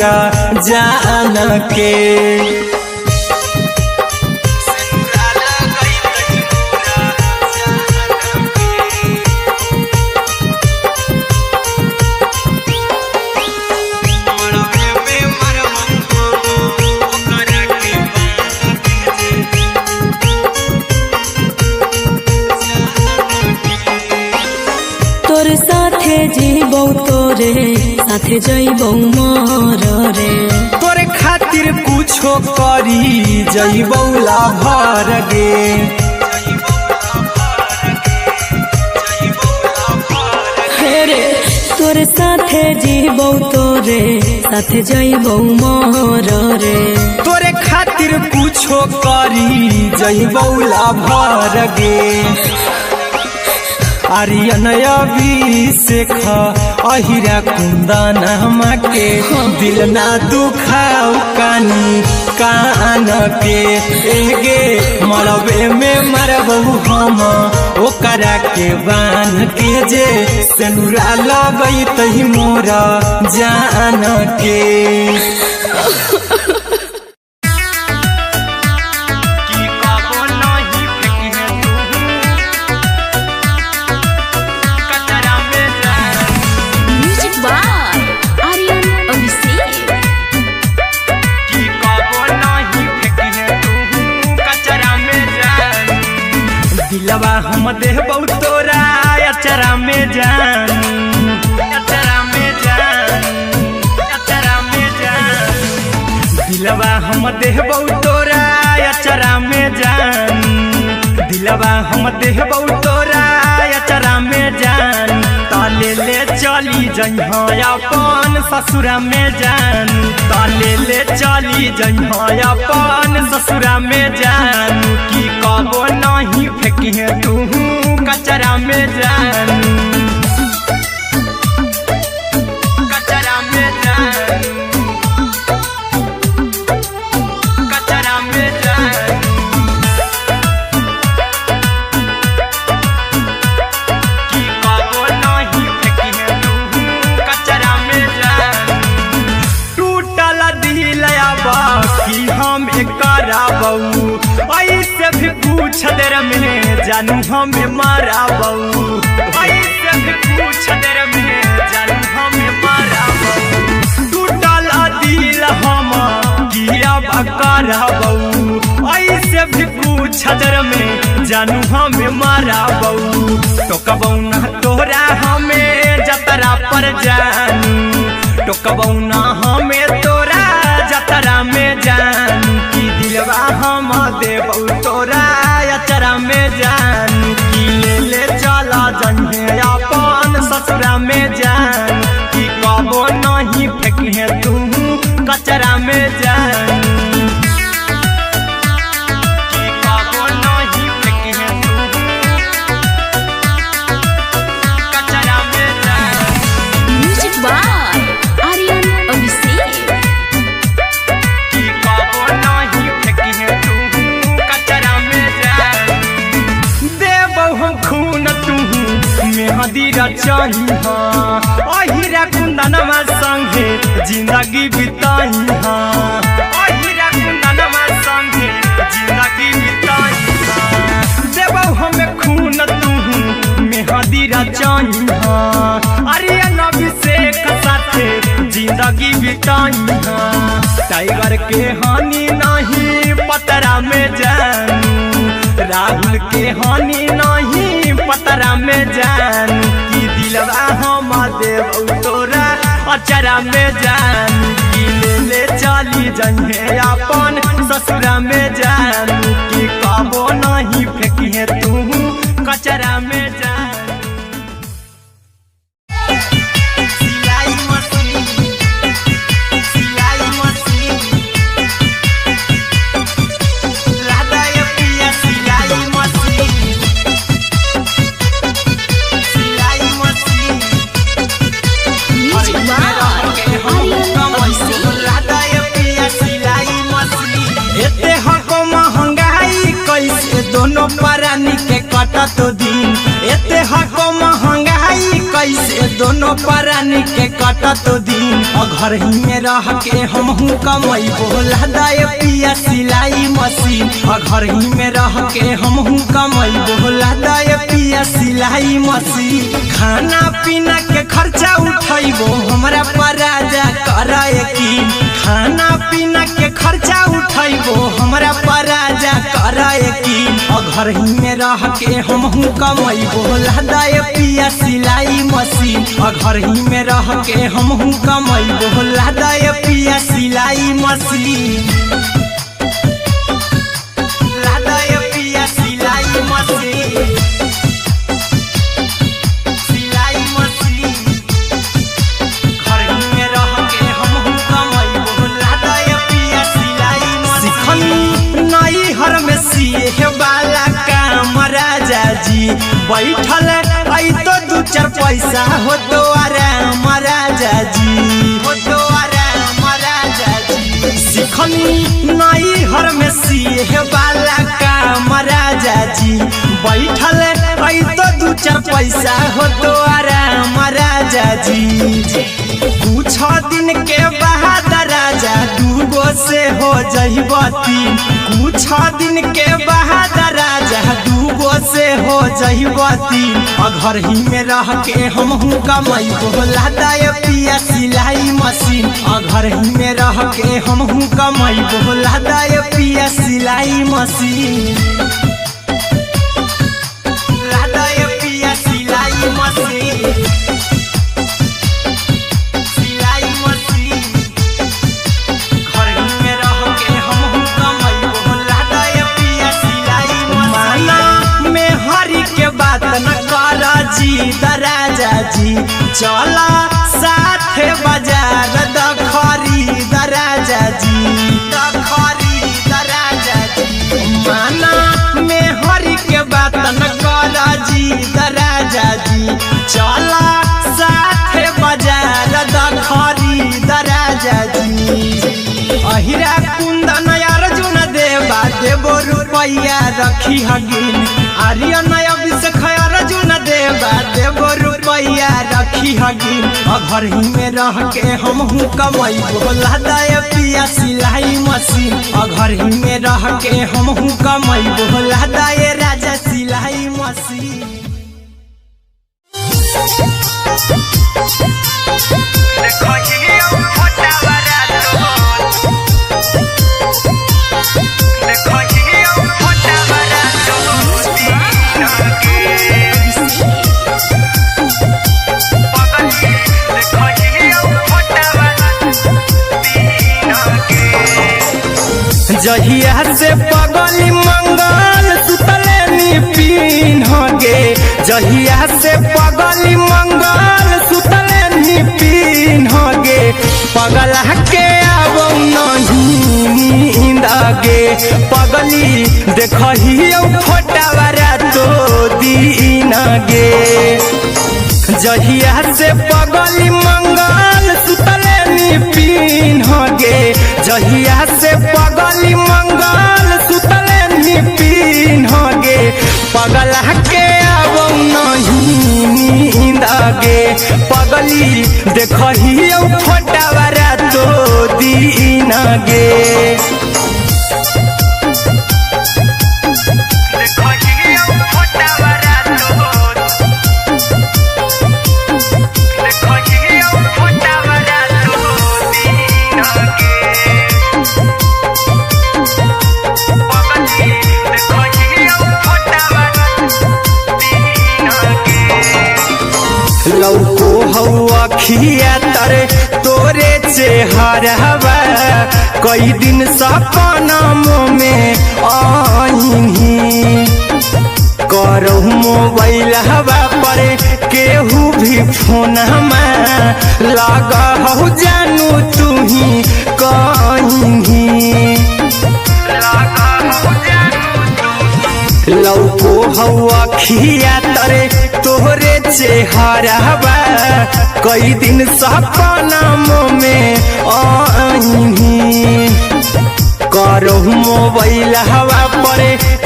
जान के। तोर साथे जीबौ तोरे साथे जइबौ मर रे। तोरे खातिर कुछो करी जइबौ लाभर गे। हे रे तोर साथे जीबौ तोरे साथे जइबौ मर रे। तोरे खातिर कुछो करी जइबौ लाभर गे। आर्यन अभिषेक अहिरा कुंदन के दिल ना दुखाऊ कानी कान के। एगे मरबे में मरबू हम ओकरा के बान के जे सेनुरा लगैत मोरा जान के। म्यूजिक बाय आर्यन अभिषेक। दिलवा हम देहबौ तोरा अचरा में जान, अचरा में जान, अचरा में जान। दिलवा हम देहबौ तोरा अचरा में जान, दिलवा हम देहबौ तोरा अचरा में जान। ताले ले चली जइहा अपन ससुरा में जान, ताले ले चली जइहा अपन ससुरा में जान। की कबो नहीं फेंकिहे तू कचरा में जान, कचरा में जान, कचरा में जान। की कबो नहीं फेंकिहे तू कचरा में जान। टूटल दिल अब की हम कराबऊ, ऐसे भी पूछ देर में जानू हमें माराबऊ, ऐसे भी पूछ देर में जानू हमें माराबऊ। टूटल दिल हम की अब कराबऊ, ऐसे भी पूछ देर में जानू हमें माराबऊ। टोकबऊ ना तोरा हमें जतरा पर जानू, टोकबऊ ना हमें तोरा जतरा में जान। की दिलवा हम देबऊ तोरा अचरा में जान। की ले ले चला जइहे अपन ससुरा में जान। की कबो नहीं फेंकिहे तू कचरा में जान। की कबो नहीं फेंकिहे तू कचरा में जान। म्यूजिक बाय आर्यन अभिषेक। की कबो नहीं फेंकिहे तू कचरा में जान। देबौ हम खून तू मेहंदी रचहिहा, अहिरा कुंदनमा संगे जिंदगी बिताहिहा, अहिरा कुंदनमा संगे जिंदगी बिताहिहा। देबौ हम खून तू मेहंदी रचहिहा, आर्यन अभिषेक साथे जिंदगी बिताहिहा। टाइगर के हानि नहीं पतरा में जानू, राहुल के हानि नहीं पतरा में जानू। की दिलवा हम देबौ तोरा अचरा में जानू। की ले ले चली जइहे अपन ससुरा में जानू। की कबो नहीं फेंकिहे तू कचरा में जान। सिलाई मशीन, सिलाई मशीन, लादा ये पिया सिलाई मशीन, सिलाई मशीन। म्यूजिक बाय आर्यन अभिषेक। लादा ये पिया सिलाई मशीन। एते हको महंगाई कैसे दोनों प्राणी के कटत दिन। एते हको महंगाई कैसे दोनों दुनो परानी के कटत दिन। घर ही में रह के हमहू कमैबो लादाए पिया सिलाई मशीन। घर ही में रह के हमहू कमैबो लादाए पिया सिलाई मशीन। खाना पीना के खर्चा उठैबो हमरा पर राजा कर यकीन। खाना पीना के खर्चा उठैबो हमरा पर राजा कर यकीन। घर ही में रह के हमहू कमैबो लादाए पिया सिलाई मशीन। घर ही में रह के हमहू कमैबो लादाए पिया सिलाई मशीन। लादाए पिया सिलाई मशीन। सिलाई मशीन। घर ही में रह के हमहू कमैबो लादाए पिया सिलाई मशीन। सिखनी नई हर में सिए वाला काम राजा जी। बैठल आई तो दू चार पैसा हो तो आराम राजा जी। हो तो आराम राजा जी। सिखनी नई हर में सिए वाला काम राजा जी। बैठल आई तो दू चार पैसा हो तो आराम राजा जी। कुछ दिन के बाद राजा दूगो से हो जइबो तीन। कुछ दिन के बाद राजा दूगो से हो जइबो तीन। घर ही में रह के हमहू कमैबो लादाए पिया सिलाई मशीन। घर ही में रह के हमहू कमैबो लादाए पिया सिलाई मशीन। लादाए पिया सिलाई मशीन। सिलाई मशीन। घर ही में रह के हमहू कमैबो लादाए पिया सिलाई मशीन। माना में हरि के बात न कर जी राजा जी। चला साथे बाजार दखरी राजा जी। दखरी राजा जी। माना में हरि के बात न कर जी राजा जी। चला साथे बाजार दखरी राजा जी। अहिरा कुंदन अर्जुन देवा देवो रुपैया रखी हगिन। आर्यन अभिषेक अर्जुन देवा देवो रुपैया रखी हगिन। घर ही में रह के हमहू कमैबो लादाए पिया सिलाई मशीन। घर ही में रह के हमहू कमैबो लादाए राजा सिलाई मशीन। जहिया से पगली मंगल सुतले नी पीन गे। जहिया से पगली मंगल सुतले नी पीन गे। पगला के आबो नहीं नींद गे। पगली देखहियो फोटावा रातो दिन गे। जहिया से पगली मंगल सुतले नी पीन गे। जहिया से पगली मंगल सुतले नी पीन गे। पगला के आबो नहीं नींद गे। पगली देखहियो फोटावा रातो दिन गे। लौको हौ अखिया तरे तोरे चेहरावा। कई दिन सपना में आईनी। करहु मोबाइल हवा पर केहू भी फोन लगा हौ जानू तुही कहीं। लौको हौ अखिया तरे तोहरे चेहरावा। कई दिन सपना में आईनी। करहु मोबाइल हवा पर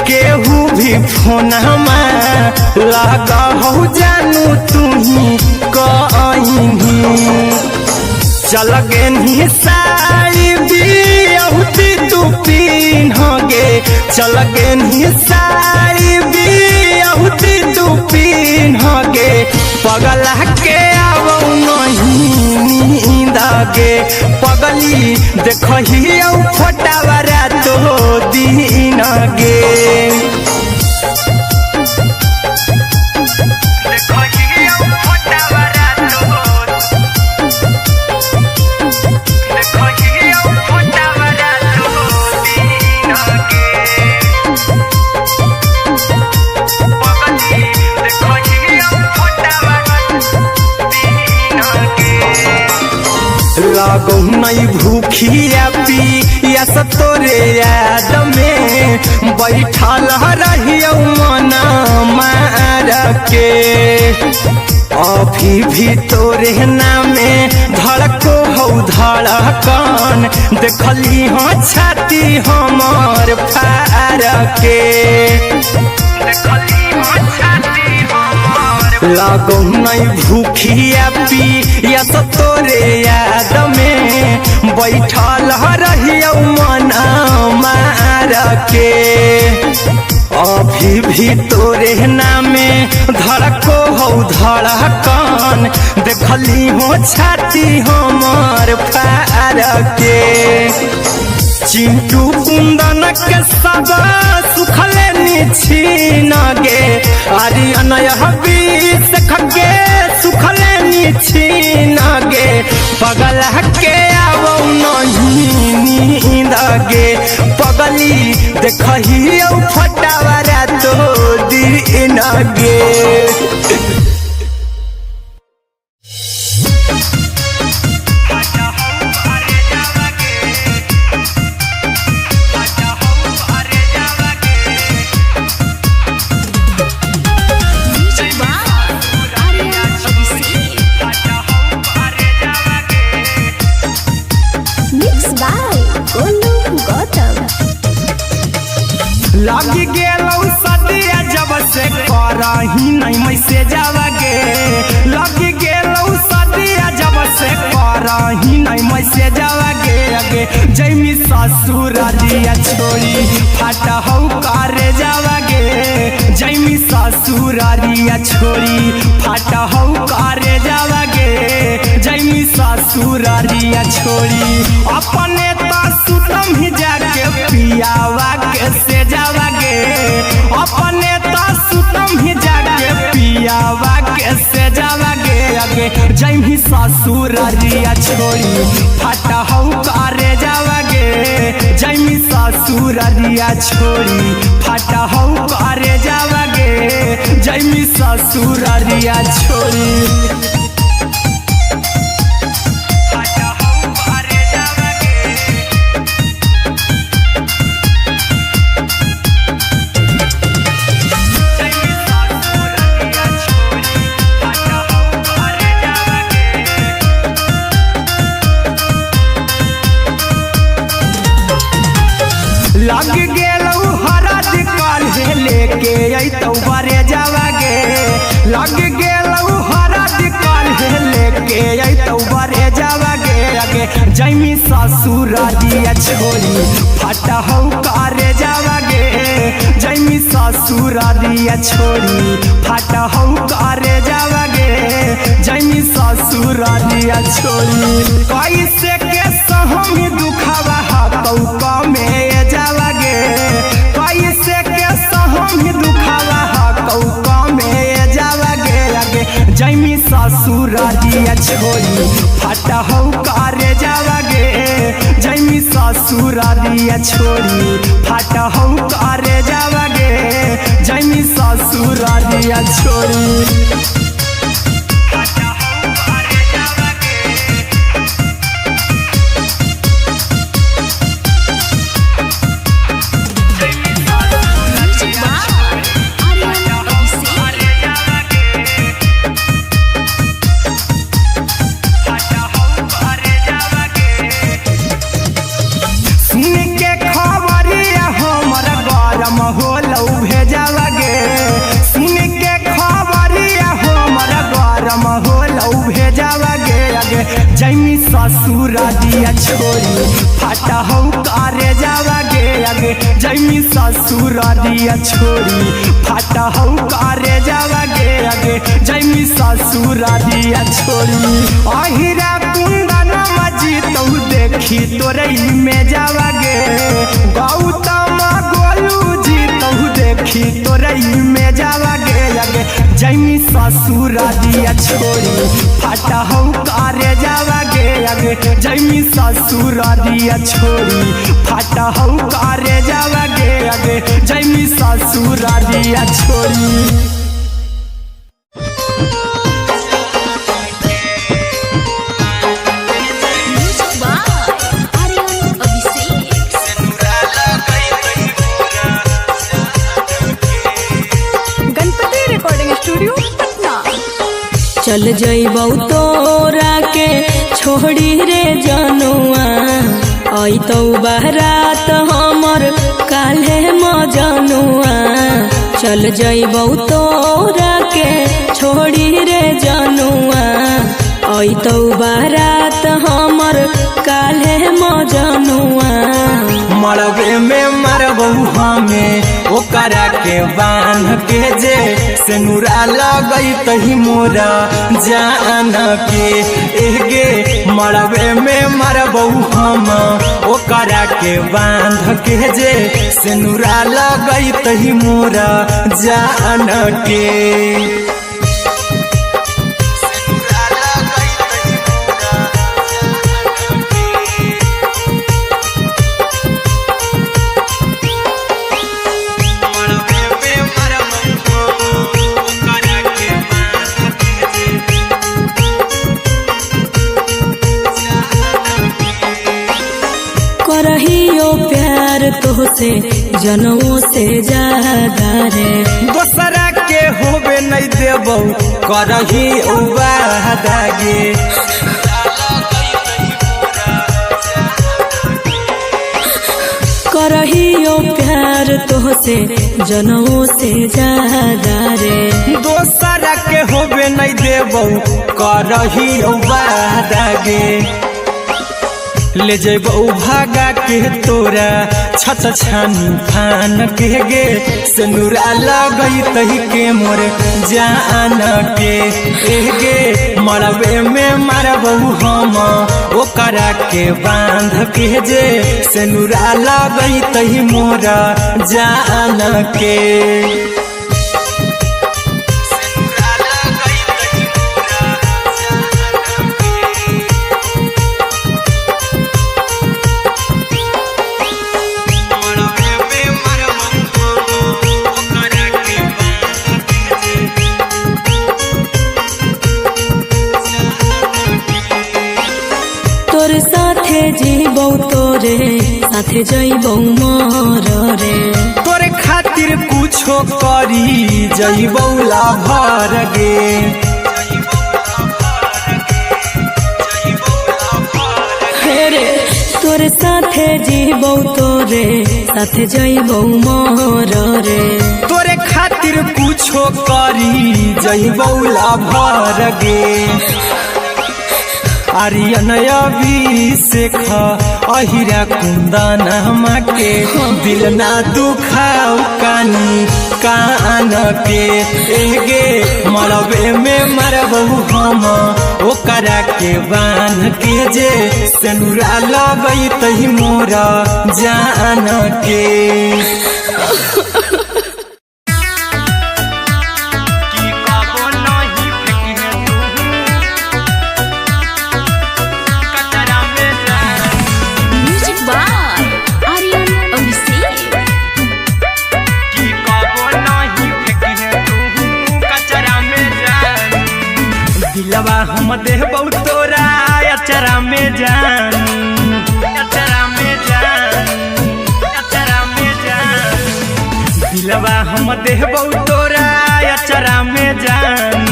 केहू भी फोनमा लगा हो जानू तुम्ही कहीं। चल गेनी साई बियहुती तू पीन्हगे, चल गेनी साई बियहुती तू पीन्हगे, पगला के आवौ नहीं नींद गे, पगली देखही औ फोटावा रातो दिन गे। लगौ नहीं भूखिया पिया तोरे याद में बैठल रहियौ मन मार के, अभी भी तोरे नामे धड़को हौ धड़कन, देखली हो छाती हमर फार के। लगौ नहीं भूखिया पिया तोरे याद में बैठल रहियौ मन मार के, अभी भी तोरे नामे धड़को हौ धड़कन, देखली हो छाती हमर फार के। चिंटू कुंदन के सब सुखले निछीन गे, आरी अनय बीस खगे सुखले निछीन गे, पगला के आवौ नहीं नींद गे, पगली देखही औ फटावा रातो दिन गे। Music by Aryan Abhishek. Mix by Golu Gautam. लग गेलौ सदिया जब से करही नहीं मैसे जावागे, लग गेलौ सदिया जब से करही नहीं मैसे जावागे, अगे जैमी ससुरारिया छोड़ी फाटा हौ करे जावागे, जैमी ससुरारिया छोड़ी फाटा हौ करे जावागे, जैमी ससुरारिया छोड़ी अपने त सुतम ही जाके पियावा के से जावागे, अपने त सुतम ही जाके पियावा के से जावागे, अगे जैमी ससुरारिया छोड़ी फाटा हौ करे जावागे, जैमी ससुरारिया छोड़ी फाटा हौ करे जावागे, जैमी ससुरारिया छोड़ी। लग गेलौ हरद काल्हे लेके अइतौ बरे जावागे, लग गेलौ हरद काल्हे लेके अइतौ बरे जावागे, अगे जैमी ससुरारिया छोड़ी फाटा हौ करे जावागे, जैमी ससुरारिया छोड़ी फाटा हौ करे जावागे, जैमी ससुरारिया छोड़ी। कैसे के सहम दुखावा हकौ में जावागे, कैसे के सहम दुखावा हकौ में जावागे, अगे जैमी ससुरारिया छोड़ी फाटा हौ करे जावागे, जैमी ससुरारिया छोड़ी फाटा हौ करे जावागे, जैमी ससुरारिया छोड़ी। Music by Aryan Abhishek. सुन के खबरिया हमर गरम ससुरा दिया छोरी फाटा हौ करे जावा गे आगे जैमी ससुरा दिया छोरी फाटा हौ करे जावा गे आगे जैमी ससुरा दिया छोरी अहिरा कुंदन मजी तू देखी तोरे में जावा गे गौतम गोलू जी तू देखी तोरे में जावा गे आगे जैमी ससुरा दिया छोरी फाटा हौ करे जावा गे आगे जैमी ससुरा दिया छोरी फाटा हौ करे जावा गे आगे जैमी ससुरा दिया छोरी। Music by Aryan Abhishek. Ganpati recording studio Patna. चल जइबौ तोरा के छोड़ी रे जनुआ आई तो बारात हमर काल्हे मजनुआ। चल जइबौ तोरा के छोड़ी रे जनुआ आई तो बारात हमर काल्हे मजनुआ। मरबे में मरबू हमें ओकरा के बांध के जे सेनुरा लगई तही मोरा जान के एगे मरबे में मरबू हम ओकरा के बांध के जे सेनुरा लगई तही मोरा जान के। करहियो प्यार तोहसे जनमों से ज्यादा रे। दोसरा के होबे नहीं देबौ करही वादा गे। करहियो प्यार तोहसे जनमों से ज्यादा रे। दोसरा के होबे नहीं देबौ करही वादा गे। ले जेबौ भागा के तोरा छत छानी फान के गे सेनुरा लगई तही के मोर जान के एगे मरबे में मरबौ हम ओकरा के बांध के जे सेनुरा लगई तही मोरा जान के। तोर साथे जीबौ तोरे साथे जइबौ मर रे। तोरे खातिर कुछो करी जइबौ लाभर गे। हे रे तोरे साथे जीबौ तोरे साथे जइबौ मर रे। तोरे खातिर कुछो करी जइबौ लाभर गे। आर्यन अभिषेक अहिरा कुंदन के दिल ना दुखाओ कानी कान के एगे मरबे में मरबौ हम ओकरा के बांध के जे सेनुरा लगई तही मोरा जान के। Music by Aryan Abhishek. दिलवा हम देबौ तोरा अचरा में जान अचरा में जान अचरा में जान। दिलवा हम देबौ तोरा अचरा में जान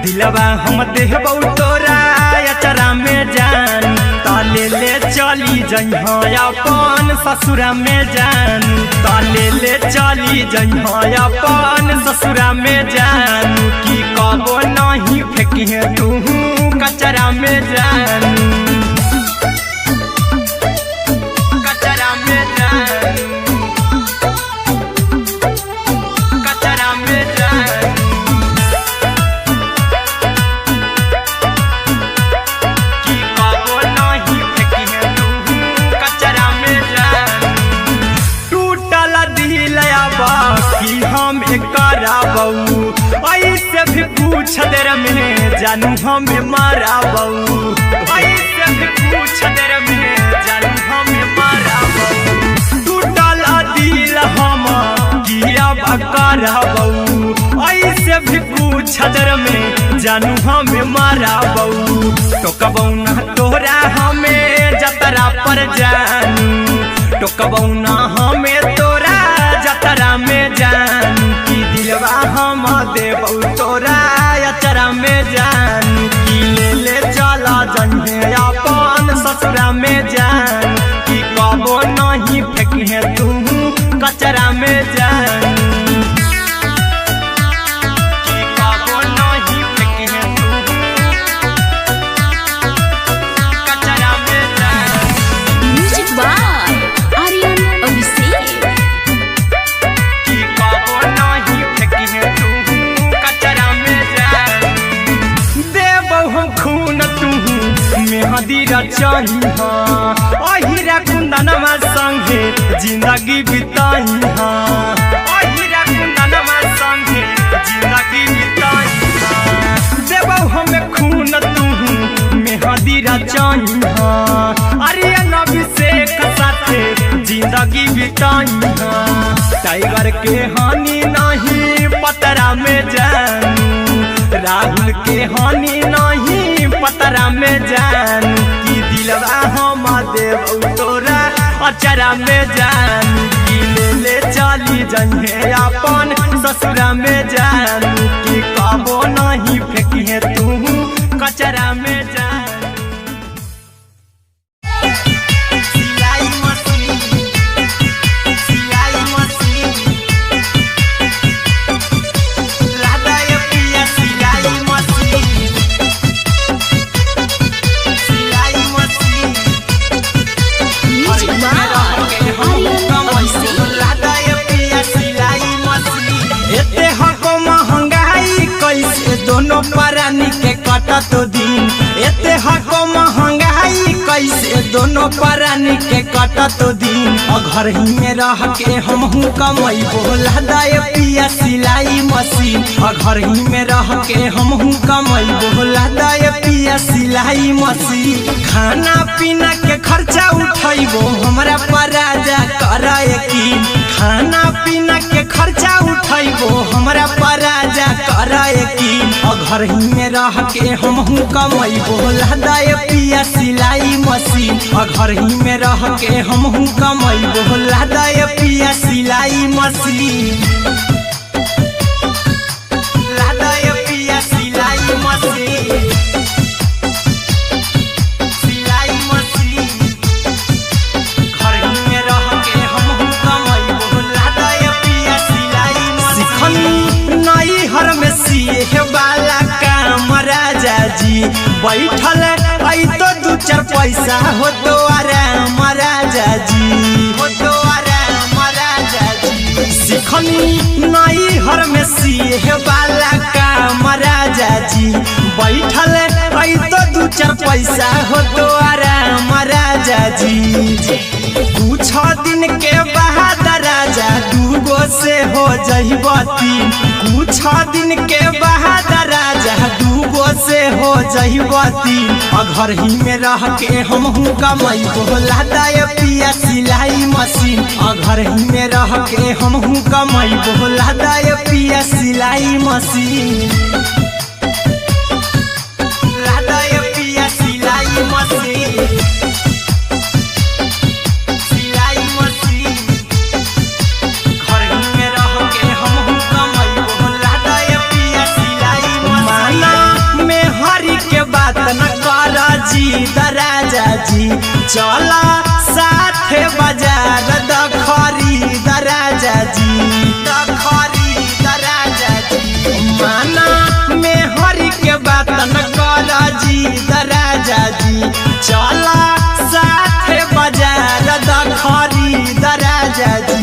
दिलवा हम देबौ तोरा अचरा में जान। ताले ले चली जइहा अपन ससुरा में जानू, तले ले चली जइहा अपन ससुरा में जानू, की कबो नहीं फेंकिहे तू कचरा में जानू, कचरा में जानू, कचरा में जानू। की कबो नहीं फेंकिहे तू कचरा में जानू। टूटल दिल अब की हम कराबऊ, ऐसे भी पूछ देर में जानू हमें माराबऊ, ऐसे भी पूछ देर में जानू हमें माराबऊ। टूटल दिल हम की अब कराबऊ, ऐसे भी पूछ देर में जानू हमें माराबऊ। टोकबऊ ना तोरा हमें जतरा पर जानू, टोकबऊ ना हमें तोरा जतरा में जानू, की दिलवा हम देबऊ तोरा अचरा में जानू, की ले ले चला जइहे अपन ससुरा में जानू, की कबो नहीं फेंकिहे तू कचरा में जानू, की कबो नहीं फेंकिहे तू कचरा में जानू। म्यूजिक बाय आर्यन अभिषेक। की कबो नहीं फेंकिहे तू कचरा में जानू। देबौ हम खून तू मेहंदी रचहिहा, अहिरा कुंदनमा संगे जिंदगी बिताहिहा, अहिरा कुंदनमा संगे जिंदगी बिताहिहा। देबौ हम खून तू मेहंदी रचहिहा, आर्यन अभिषेक साथे जिंदगी बिताहिहा। टाइगर के हानि नहीं पतरा में जानू, राहुल के हानि नहीं पतरा में जानू, की दिलवा हम देबऊ तोरा अचरा में जानू, की ले ले चली जइहे अपन ससुरा में जानू, की कबो नहीं फेंकिहे तू कचरा में जानू। सिलाई मशीन, सिलाई मशीन, लादा ये पिया सिलाई मशीन, सिलाई मशीन। म्यूजिक बाय आर्यन अभिषेक। लादा ये पिया सिलाई मशीन। एते हको महंगाई कैसे दोनों प्राणी के कटत दिन, एते हको महंगाई कैसे दोनों प्राणी के कटत दिन, और घर ही में रह के हमहू कमैबो लादा ये पिया सिलाई मशीन, और घर ही में रह के हमहू कमैबो लादा ये पिया सिलाई मशीन। खाना पीना के खर्चा उठैबो हमरा पर राजा कर यकीन, खाना पीना के खर्चा उठैबो हमरा पर राजा कर यकीन, और घर ही में रह के हमहू कमैबो लादा ये पिया सिलाई मशीन, और घर ही में रह के हमहू कमैबो लादा ये पिया सिलाई मशीन, लादा ये पिया सिलाई मशीन, सिलाई मशीन। घर ही में रह के हमहू कमैबो लादा ये पिया सिलाई मशीन। सिखनी नई हर में सीहे वाला काम राजा जी, बैठल आई तो दू चार पैसा हो तो आराम राजा जी, हो तो आराम राजा जी। सिखनी नई हर में सीहे वाला काम राजा जी, बैठल आई तो दू चार पैसा हो तो आराम राजा जी। कुछ दिन के बाद राजा दूगो से हो जइबो तीन, कुछ दिन के बाद राजा दूगो से हो जइबो तीन, और घर ही में रह के हमहू कमैबो लादा ये पिया सिलाई मशीन, और घर ही में रह के हमहू कमैबो लादा ये पिया सिलाई मशीन, लादा ये पिया सिलाई मशीन, सिलाई मशीन। घर ही में रह के हमहू कमैबो लादा ये पिया सिलाई मशीन। माना में हरि के बात न कर जी राजा जी, चला चला साथे बाजार द खरीद राजा जी।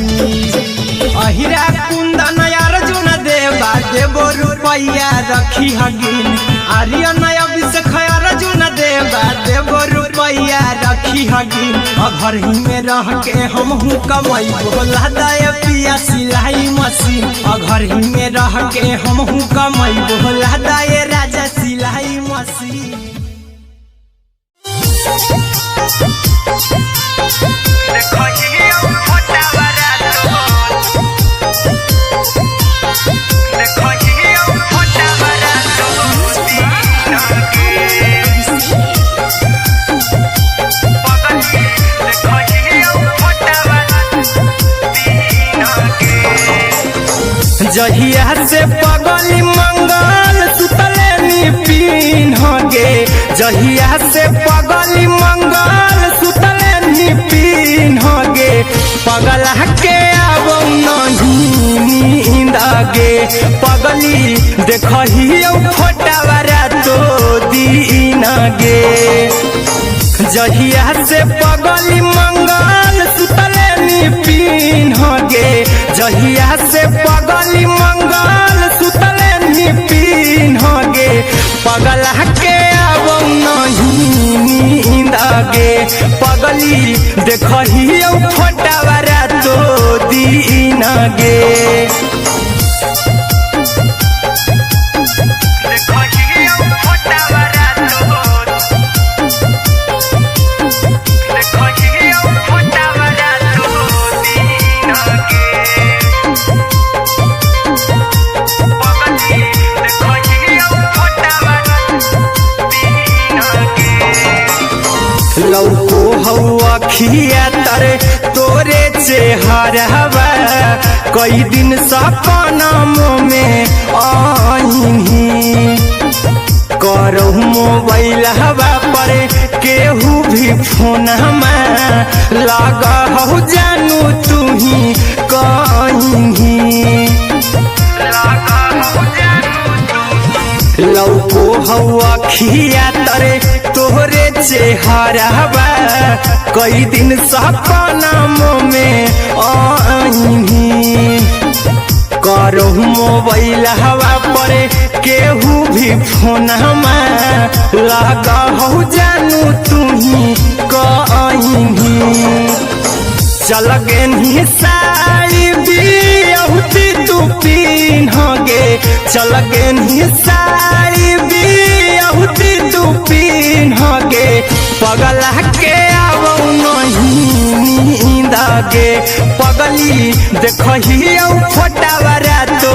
अहिरा कुंदन अर्जुन देवा देवो रुपैया रखी हगिन। आर्यन अभिषेक अर्जुन देवा देवो रुपैया रखी हगिन। अघर ही में रह के हमहू कमाई बोला दे पिया सिलाई मशीन। अघर ही में रह के हमहू कमाई बोला दे राजा सिलाई मशीन। जहिया से पगली मंगल सुतले नी पीन गे। जहिया से पगली मंगल सुतले नी पीन गे। पगला के आबो नहीं नींद गे। पगली देखहियो फोटावा रातो दिन गे। जहिया से पगली मंगल सुतले नी पीन गे। जहिया से पगली मंगल सुतले नी पीन गे। पगला के आबो नहीं नींद गे। पगली देखहियो फोटावा रातो दिन गे। लौको हौ अखिया तरे तोरे चेहरवा। कई दिन सपना में आईही। करहु मोबाइल हवा पर केहू भी फोन लगा हौ जानू तुही कहीं। लौको हौ अखिया तरे तोहरे चेहरवा। कई दिन सपना में आईही। करहु मोबाइल हवा पर केहू भी फोन लगा हौ जानू तुही कहीं। चल गेन्ही साड़ी बियाहुती तू पीन गे। चल गेन्ही साड़ी बियाहुती तू पीन गे। पगला के आबो नहीं नींद गे। पगली देखहियो फोटावा रातो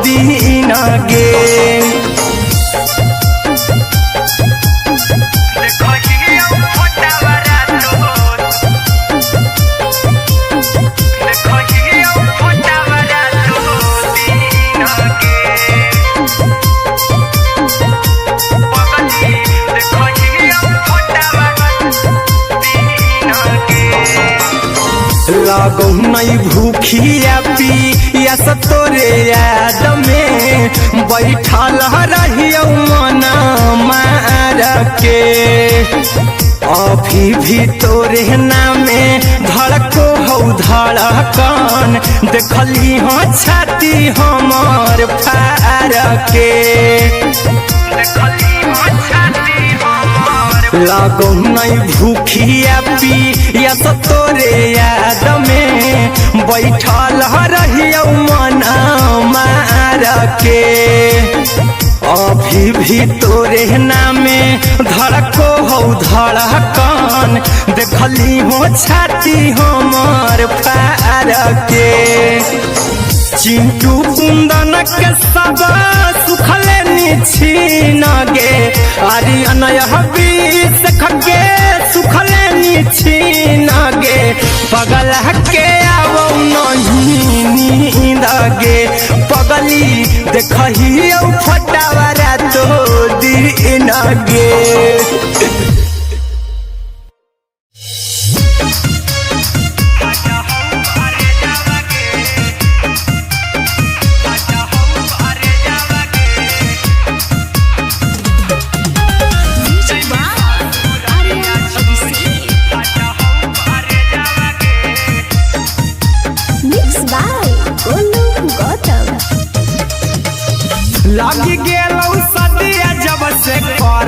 दिन गे। लगौ नहीं भूखिया पिया तोरे याद में। बैठल रहियो मन मार के। अभी भी तोरे नामे धड़को हौ धड़कन। देखली हो छाती हमर फार के। लगौ नहीं भूखिया पिया तोरे याद में। बैठल रहियो मन मार के। अभी भी तोरे नामे धड़को हौ धड़कन। देखली हो छाती हमर फार के। चिंटू कुंदन के सब सुखले निछीन गे। आर्यन अभिषेक के सुखले निछीन गे। पगला के आबो नहीं नींद गे। पगली देखहियो फोटावा रातो दिन गे। Music by Aryan.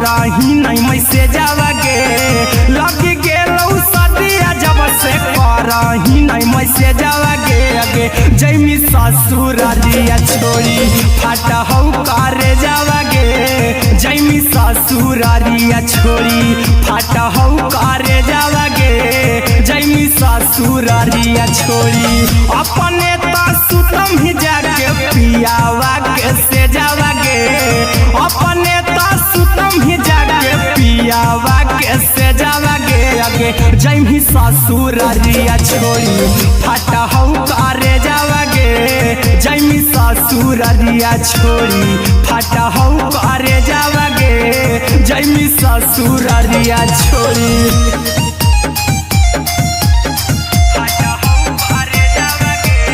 करही नहीं मैसेज गे। लग गेलौ सदिया जब से करही नहीं मैसेज गे अगे जैमी ससुररिया छोड़ी फाट हौ करे जावागे। जैमी ससुररिया छोड़ी फाट हौ करे जावागे। जैमी ससुररिया छोड़ी अपने त सुतम ही जाके पियावा के से जावागे। अपने त सुतम ही जाके पियावा के से जावागे अगे जैमी ससुररिया छोड़ी फाट हौ करे जावागे। जैमी ससुररिया छोड़ी फाट हौ करे जावागे। जैमी ससुररिया छोड़ी फाट हौ करे जावागे।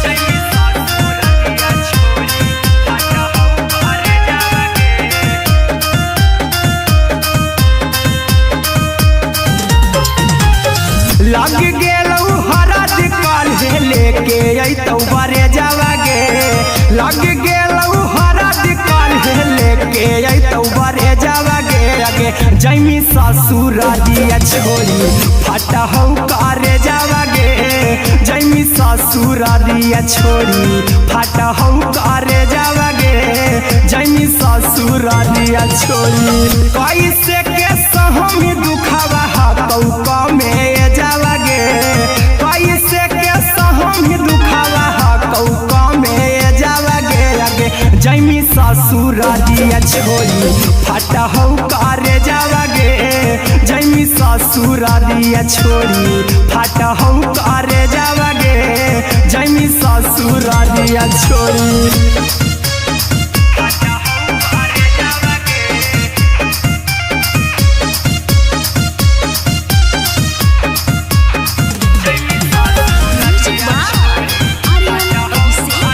जैमी ससुररिया छोड़ी फाट हौ करे जावागे। लग गेलौ हरद काल्हे लेके अइतौ बरे जावागे। लग गेलौ हरद काल्हे लेके अइतौ बरे जावागे अगे जैमी ससुररिया छोड़ी फाट हौ करे जावागे। जैमी ससुररिया छोड़ी फाट हौ करे जावागे। जैमी ससुररिया छोड़ी कैसे के सहमी दुखावा हतौ कमे जावागे। कैसे के सहमी दुखावा हतौ कमे जावागे अगे जैमी ससुररिया छोड़ी फाट हौ करे जावागे। जैमी ससुररिया छोड़ी फाट हौ करे जावागे। जैमी ससुररिया छोड़ी फाट हौ करे जावागे। Music by Aryan Abhishek.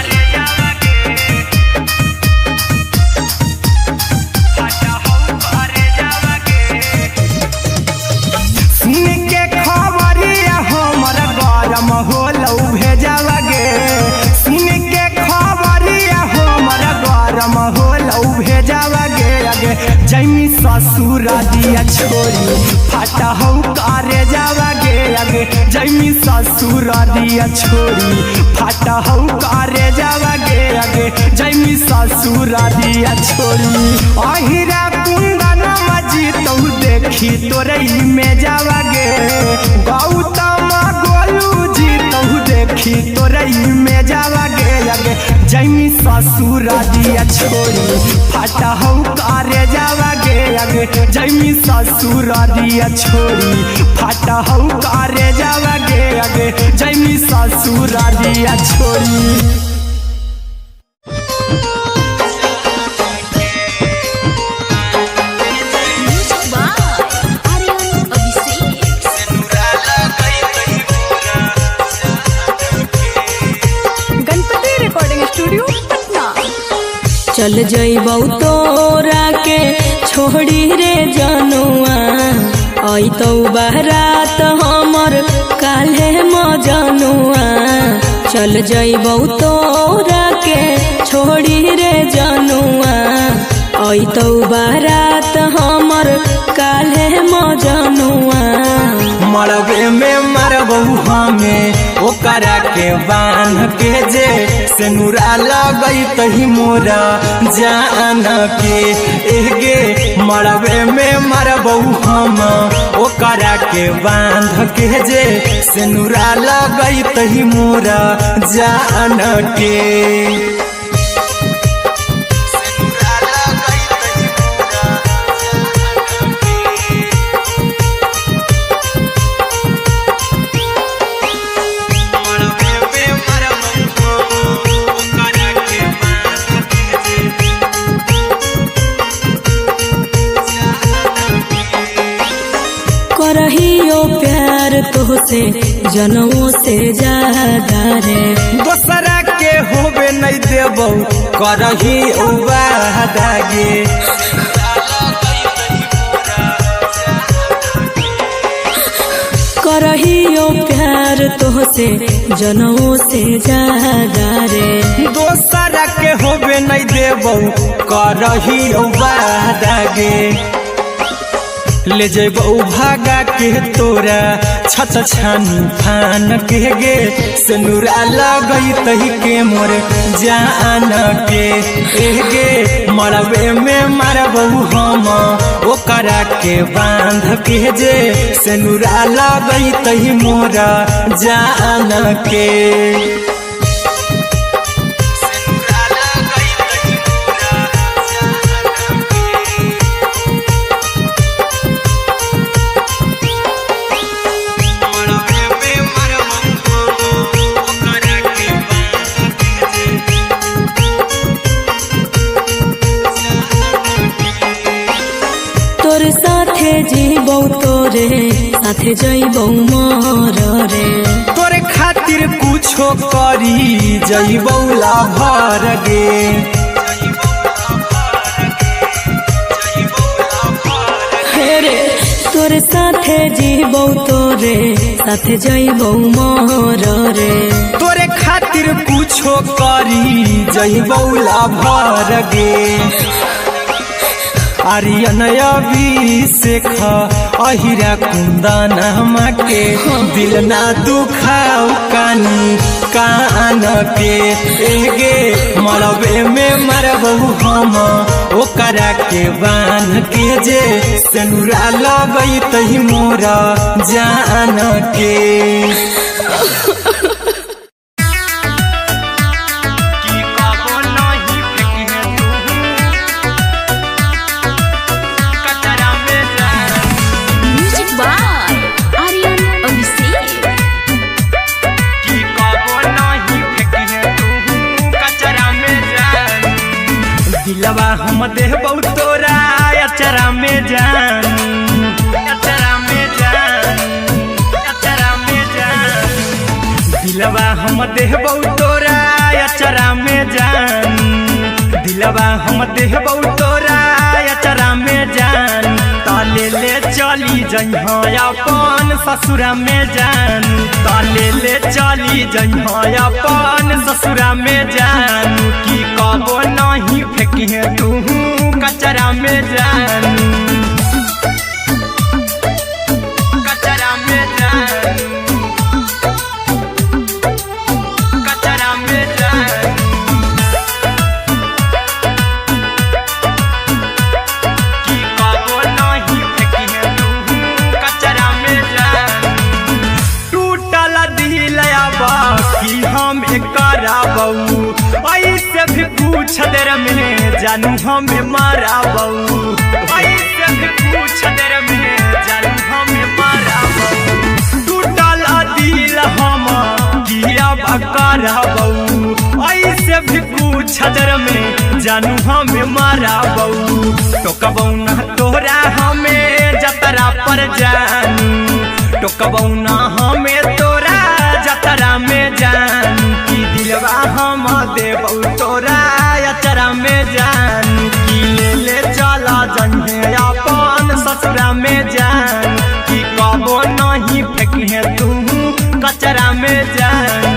सुन के खबरिया हमर गरम होलौ भेजावागे। सुन के खबरिया हमर गरम होलौ भेजावागे अगे जैमी ससुररिया छोड़ी फाट हौ करे जावागे अगे जैमी ससुररिया छोड़ी फाट हौ करे जावागे अगे जैमी ससुररिया छोड़ी अहिरा कुंदन मजीतौ देखी तोरई में जावागे। गौतम गोलू जीतौ देखी तोरई में जावागे अगे जैमी ससुररिया छोड़ी फाट हौ करे जावागे अगे जैमी ससुररिया छोड़ी फाट हौ करे जावागे अगे जैमी ससुररिया छोड़ी। Music by Aryan Abhishek. Ganpati recording studio Patna. चल जइबौ तोरा के छोड़ी रे जनुआ अइतौ बारात हमर काल्हे मजनुआ। चल जइबौ तोरा के छोड़ी रे जनुआ अइतौ बारात हमर काल्हे मजनुआ। मरबे में मरबौ हमें ओकरा के बांध के जे सेनुरा लगई तही मोरा जान के एगे मरबे में मरबौ हम ओकरा के बांध के जे सेनुरा लगई तही मोरा जान के। सेनुरा लगई तही मोरा जान के। करहियो प्यार तोहसे जनमो से ज्यादा रे। दोसरा के होबे नहीं देबौ करही वादा गे। करहियो प्यार तोहसे जनऊ से ज्यादा रे। दोसरा के होबे नहीं देबौ करही वादा गे। ले जेबौ भागा के तोरा छत छानी फान के गे। सेनुरा लगई तही के मोर जान के गे। मरबे में मारबौ हम ओकरा के बांध के जे। सेनुरा लगई तही मोरा जान के। तोर साथे जीबौ तोरे साथे जइबौ मर रे। तोरे खातिर कुछो करी जइबौ लाभर गे। हे रे तोरे साथे जीबौ तोरे साथे जइबौ मर रे। तोरे खातिर कुछो करी जइबौ लाभर गे। आर्यन अभिषेक अहिरा कुंदन के दिल ना दुखाओ कानी कान के गे। मरबे में मरबौ हम ओकरा के बांध के जे। सेनुरा लगई तही मोरा जान के। म्यूजिक बाय आर्यन अभिषेक। दिलवा हम देबौ तोरा अचरा में जान, अचरा में जान, अचरा में जान। दिलवा हम देबौ तोरा अचरा में जान। दिलवा हम देबौ तोरा अचरा में जान। ताले ले चली जइहा अपन ससुरा में जान। ताले ले चली जइहा अपन ससुरा में जान। की कबो नहीं फेंकिहे तू कचरा में जान, कचरा में जान, कचरा में जान। की कबो नहीं फेंकिहे तू कचरा में जान। टूटल दिल अब की हम कराबऊ, ऐसे भी पूछ देर में जानू हमें माराबऊ। ऐसे भी पूछ देर में जानू हमें माराबऊ। टूटल दिल हम की अब कराबऊ, ऐसे भी पूछ देर में जानू हमें माराबऊ। टोकबऊ ना तोरा हमें जतरा पर जानू। टोकबऊ ना हमें तोरा जतरा में जान। की दिलवा हम देबौ तोरा अचरा में जान। की ले ले चला जइहे अपन ससुरा में जान। की कबो नहीं फेंकिहे तू कचरा में जान।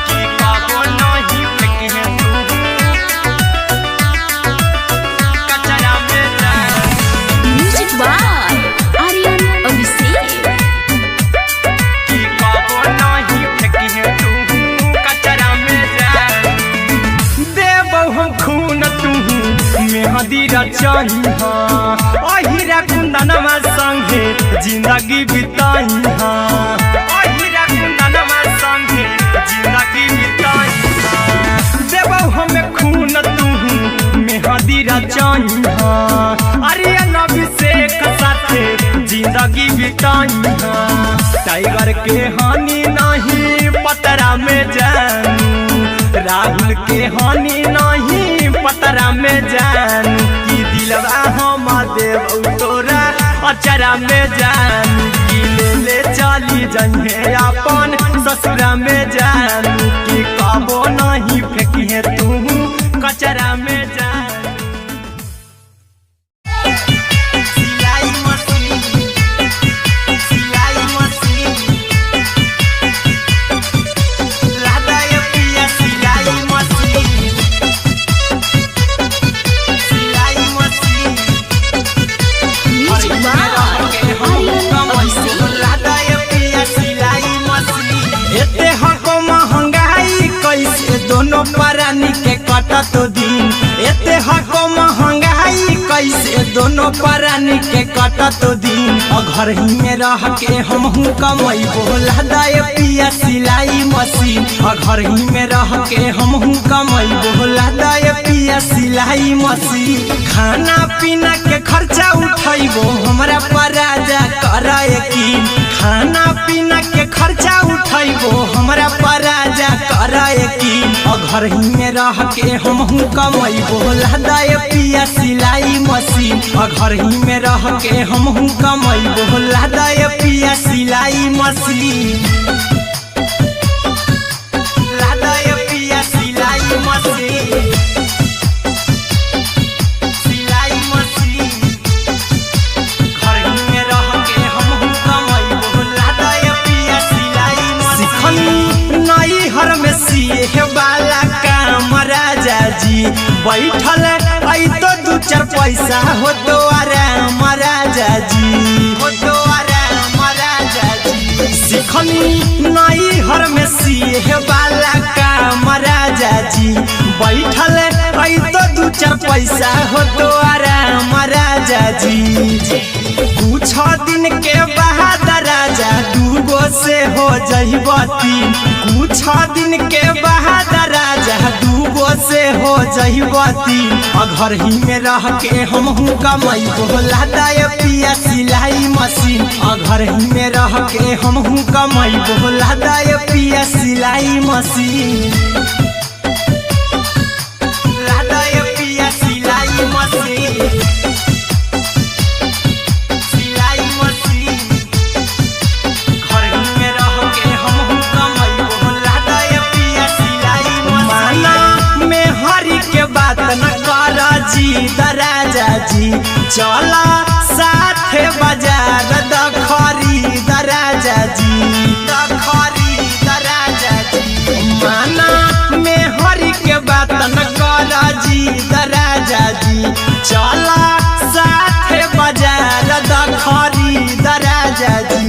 की कबो नहीं फेंकिहे तू कचरा में जान। म्यूजिक बाय आर्यन अभिषेक। की कबो नहीं फेंकिहे तू कचरा में जान। देबौ हम खून तू मेहंदी रचहिहा, अहिरा कुंदनमा संगे जिंदगी बिताइहा। अहिरा कुंदनमा संगे जिंदगी बिताइहा। देबौ हम खून तू मेहंदी रचहिहा, आर्यन अभिषेक साथे जिंदगी बिताइहा। टाइगर के हानि नहीं पतरा में जान, राहुल के हानि नहीं पतरा में जान। की दिलवा हम देबौ तोरा अचरा में जान। की ले ले चली जइहे अपन ससुरा में जान। की कबो नहीं फेंकिहे तू कचरा में जान। सिलाई मशीन, सिलाई मशीन। दोनों प्राणी के कटत दिन। एते हको महंगाई कैसे दोनों प्राणी के कटत दिन। घर ही में रह के हमहू कमैबो लादाए पिया सिलाई मशीन। घर ही में रह के हमहू कमैबो लादाए पिया सिलाई मशीन। खाना पीना के खर्चा उठैबो हमरा पर राजा कर यकीन। खाना पीना के खर्चा उठैबो हमरा पर राजा कर यकीन। घर ही में रह के हमहू कमैबो लादाए पिया सिलाई मशीन। घर ही में रह के हमहू कमैबो लादाए पिया सिलाई मशीन। लादाए पिया सिलाई मशीन, सिलाई मशीन। घर ही में रह के हमहू कमैबो लादाए पिया सिलाई मशीन। सिखनी नई हर में सिए वाला काम राजा जी, बैठल आई तो दू चार पैसा हो तो आराम राजा जी, हो तो आराम राजा जी। सिखनी नई हर में सिए वाला काम राजा जी, बैठल आई तो दू चार पैसा हो तो आराम राजा जी। कुछ दिन के बाद राजा दूगो से हो जइबो तीन। कुछ दिन के बाद राजा दूगो से हो जइबो तीन। घर ही में रह के हमहू कमैबो लादाए पिया सिलाई मशीन। घर ही में रह के हमहू कमैबो लादाए पिया सिलाई मशीन। लादाए पिया सिलाई मशीन, सिलाई मशीन। घर ही में रह के हमहू कमैबो लादाए पिया सिलाई मशीन। माना में हरि के बात न कर जी राजा जी, चला साथे बाजार दखरी राजा जी, दखरी राजा जी। माना में हरि के बात न कर जी राजा जी, चला साथे बाजार दखरी राजा जी।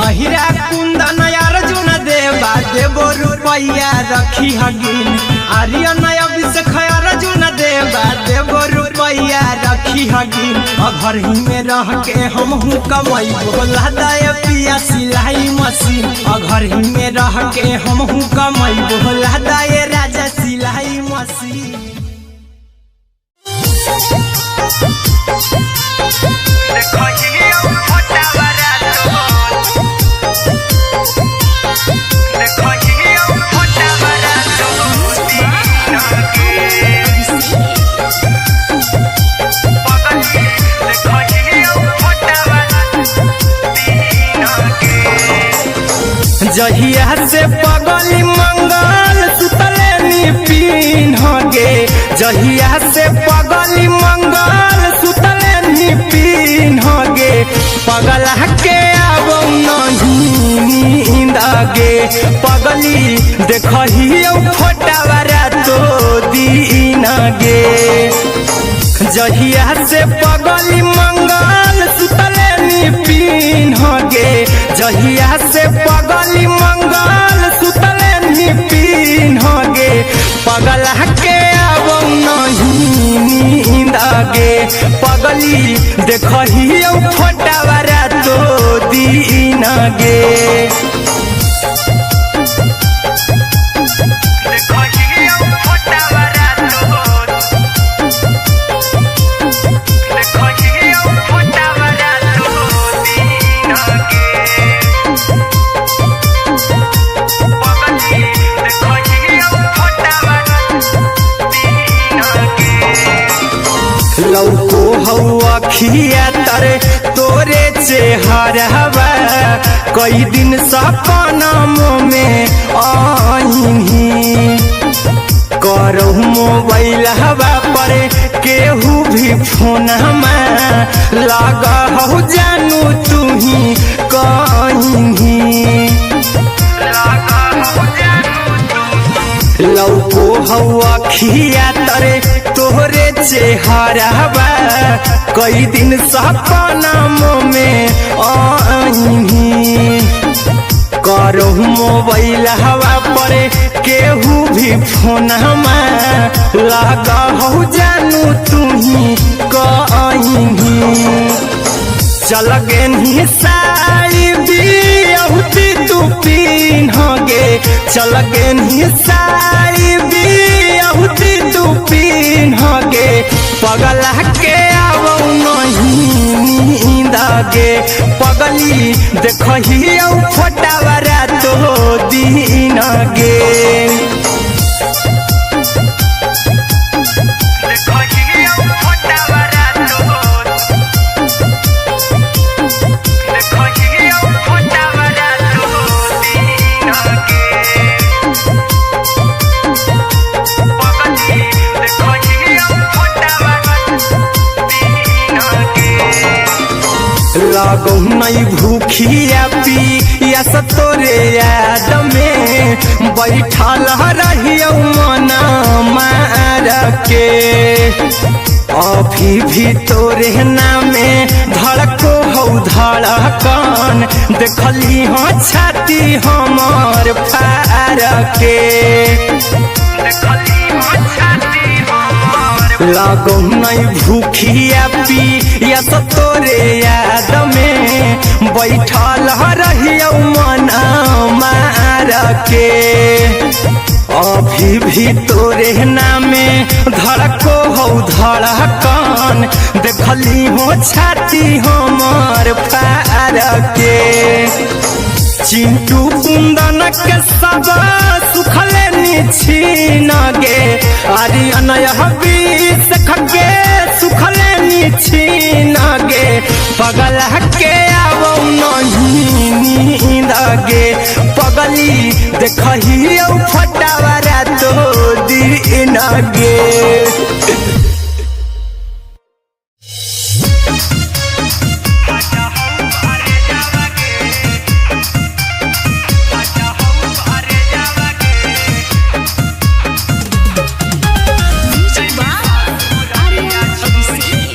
अहिरा कुंदन अर्जुन देवा देवो रुपैया रखी हगिन। आर्यन अभिषेक अर्जुन देवा देवो रुपैया रखी हगिन। घर ही में रह के हमहू कमैबो लादाए पिया सिलाई मशीन। घर ही में रह के हमहू कमैबो लादाए राजा सिलाई मशीन। जहिया से पगली मंगल सुतले नी पीन गे, जहिया से पगली मंगल सुतले नी पीन गे, पगला के आबो नहीं नींद गे, पगली देखहियो फोटावा रातो दिन गे। जहिया से पगली मंगल सुतले नी पीन गे, जहिया से पगली मंगल सुतले नी पीन गे, पगला के आबो नहीं नींद गे, पगली देखहियो फोटावा रातो दिन गे। लौको हौ अखिया तरे तोरे चेहरावा, कई दिन सपना में आईही, करहु मोबाइल हवा पर केहू भी फोन लगा हौ जानू तुही कहीं। लौको हौ अखिया तरे तोहरे चेहरावा, कई दिन सपना में आईही, करो मोबाइल हवा पर केहू भी फोनमा लगा हो जानू तुम्ही कहीं। चल गेनी साई बियहुती तू पिन्हगे, चल गेनी साई बियहुती तू पिन्हगे, पगला के आवौ नहीं नींद गे, पगली देखही औ फोटावा रातो दिन गे। लगौ नहीं भूखिया पिया तोरे याद में बैठल रहियौ मन मार के, अभी भी तोरे नामे धड़को हौ धड़कन, देखली हो छाती हमर फार के। लगौ नहीं भूखिया पिया तोरे याद में बैठल रहियौ मन मार के, अभी भी तोरे नामे धड़को हौ धड़कन, देखली हो छाती हमर फार के। चिंटू कुंदन के सब सुखले निछीन गे, आरी अनय बीस खगे सुखले निछीन गे, पगला के आवौ नहीं नींद गे, पगली देखही औ फटावा रातो दिन गे। Music by Aryan Abhishek.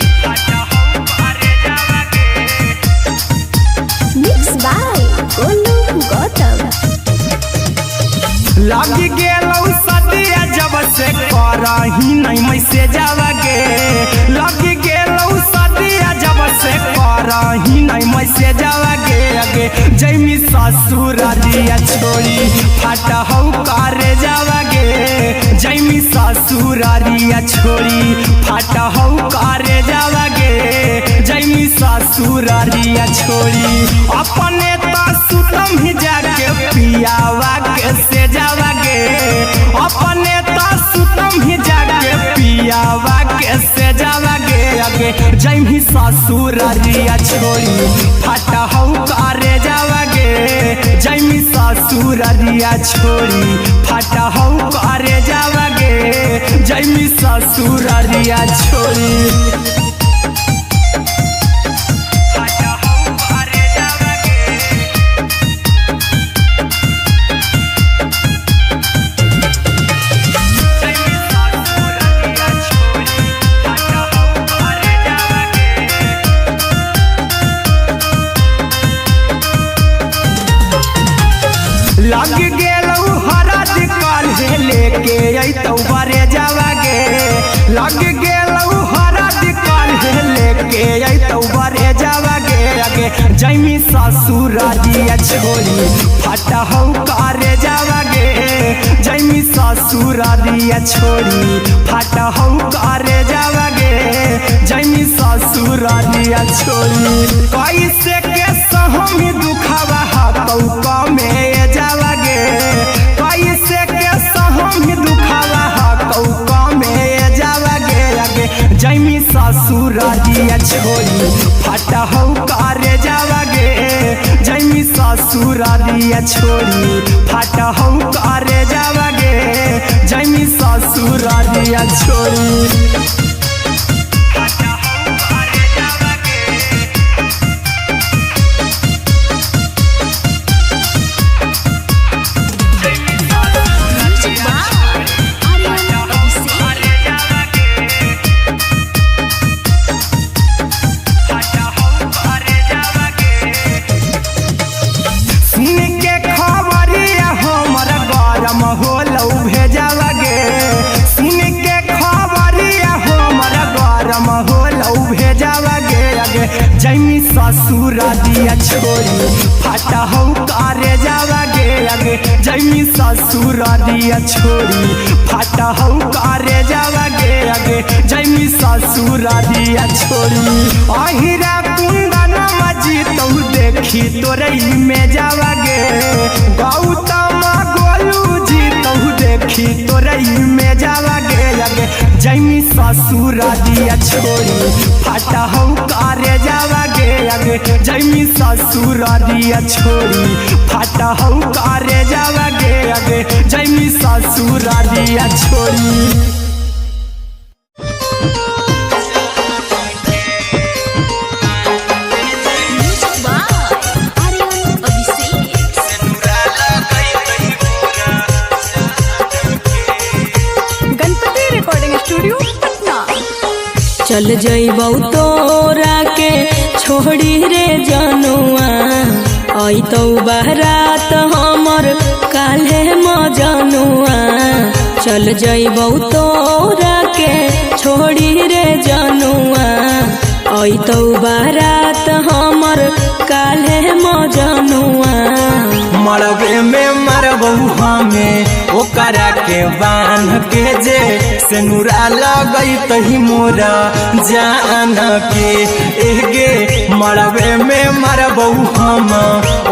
Mix by Golu Gautam. लग गेलौ सदिया जब से करही नहीं मैसेज गे, लग गेलौ सदिया जब से करही नहीं मैसेज गे, अगे जैमी ससुररिया छोड़ी फाट हौ करे जावगे, जैमी ससुररिया छोड़ी फाट हौ करे जावगे, जैमी ससुररिया छोड़ी अपने त सुतम ही जाके पियावा के से जावागे, अपने त सुतम ही जाके पियावा के से जावागे, अगे जैमी ससुररिया छोड़ी फाट हौ करे जावागे, जैमी ससुररिया छोड़ी फाट हौ करे जावागे, जैमी ससुररिया छोड़ी। लग गेलौ हरद काल्हे लेके अइतौ बरे जावागे, लग गेलौ हरद काल्हे लेके अइतौ बरे जावागे, अगे जैमी ससुररिया छोड़ी फाट हौ करे जावागे, जैमी ससुररिया छोड़ी फाट हौ करे जावागे, जैमी ससुररिया छोड़ी। कैसे के सहमी दुखावा हतौ कमे जावागे, कैसे के सहमी दुखावा हतौ कमे जावागे, अगे जैमी ससुररिया छोड़ी फाट हौ करे जावागे, जैमी ससुररिया छोड़ी फाट हौ करे जावागे, जैमी ससुररिया छोड़ी। Music by Aryan Abhishek. सुन के ससुरा दिया छोरी फाटा हौ करे जावा गे आगे जैमी ससुरा दिया छोरी फाटा हौ करे जावा गे आगे जैमी ससुरा दिया छोरी अहिरा कुंदन मजी तू देखी तोरे में जावा गे गौतम गोलू जी तू देखी तोरे में जावा गे आगे जैमी ससुरा दिया छोरी फाटा हौ करे जावा गे आगे जैमी ससुरा दिया छोरी फाटा हौ करे जावा गे आगे जैमी ससुरा दिया छोरी। Music by Aryan Abhishek. Ganpati recording studio Patna. चल जइबौ तोरा के छोड़ी रे जनुआ अइतौ बारात हमर काल्हे मजनुआ। चल जइबौ तोरा के छोड़ी रे जनुआ अइतौ बारात हमर काल्हे मजनुआ। मरबे में मरबू हमें ओकरा के बांध के जे सेनुरा लगई तही मोरा जान के एगे मरबे में मरबू हम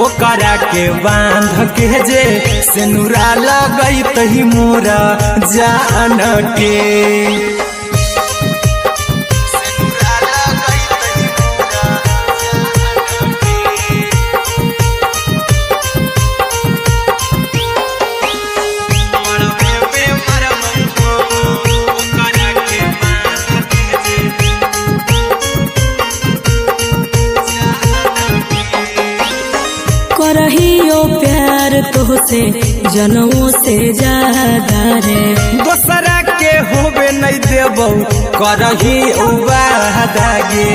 ओकरा के बांध के जे सेनुरा लगई तही मोरा जान के। करहियो प्यार तोहसे जनमो से ज्यादा रे। दोसरा के होबे नहीं देबौ करही वादा गे।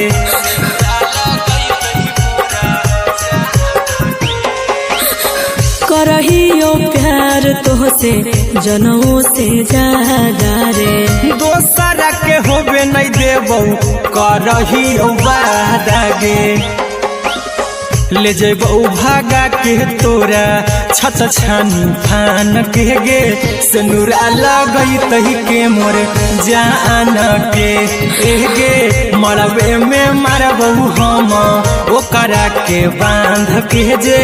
करहियो प्यार तोहसे जनमो से ज्यादा रे। दोसरा के होबे नहीं देबौ करही वादा गे। ले जेबौ भागा के तोरा छत छानी फान के गे सेनुरा लगई तही के मोर जान के एगे मरबे में मरबौ हम ओकरा के बांध के जे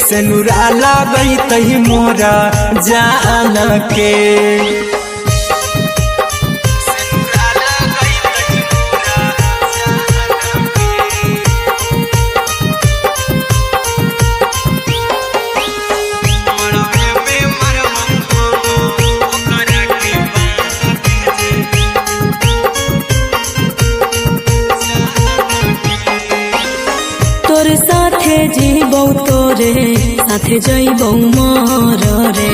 सेनुरा लगई तही मोरा जान के। तोर साथे जीबौ तोरे साथे जइबौ मर रे।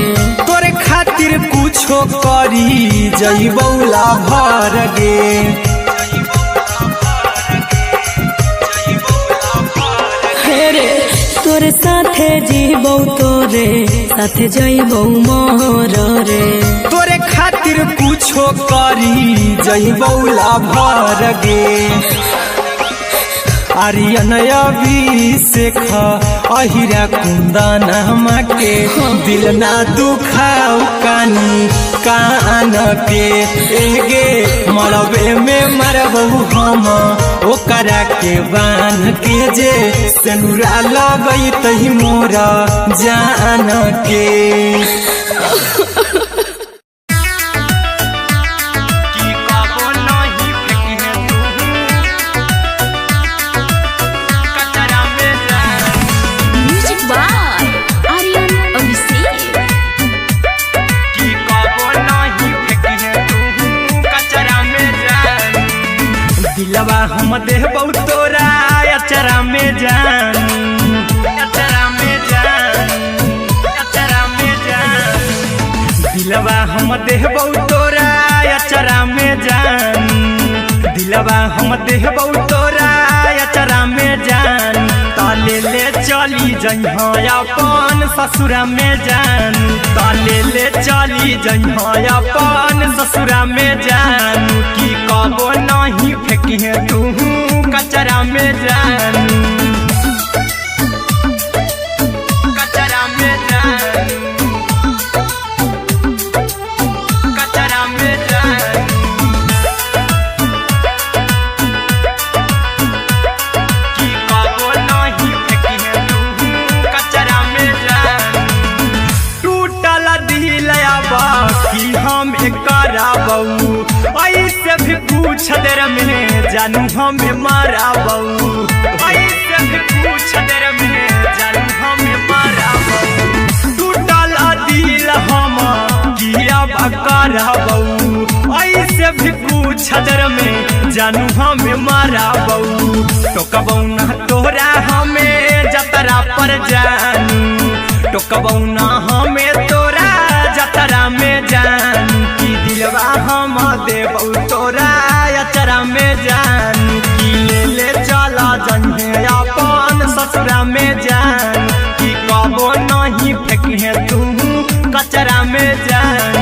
तोरे खातिर कुछो करी जइबौ लाभर गे। हे रे तोरे साथे जीबौ तोरे साथे जइबौ मर रे। तोरे खातिर कुछो करी जइबौ लाभर गे। आर्यन अभिषेक अहिरा कुंदन के दिल ना दुखाओ कानी कान के एगे मरबे में मरबौ हम ओकरा के बांध के जे सेनुरा लगई तही मोरा जान के। Music by Aryan Abhishek. दिलवा हम देबौ तोरा अचरा में जान अचरा में जान अचरा में जान दिलवा हम देबौ तोरा अचरा में जान दिलवा हम देबौ तोरा अचरा में जान ताले ले चली जइहो अपन ससुरा में जान ताले ले चली जइहो अपन ससुरा में जान की कबो नहीं फेंकी तू कचरा में जान। कुछ देर में जानू हमें माराबऊ, ऐसे भी कुछ देर में जानू हमें माराबऊ। टूटल दिल हम किया करबऊ, ऐसे भी कुछ देर में जानू हमें माराबऊ। टोकबऊ ना तोरा हमें जतरा पर जानू, टोकबऊ ना हमें तोरा जतरा में जानू। की दिलवा हम देबऊ तोरा अचरा में जानू, की ले ले चला जन्हे अपन ससुरा में जान, की कबो नहीं फेंके तू कचरा में जान,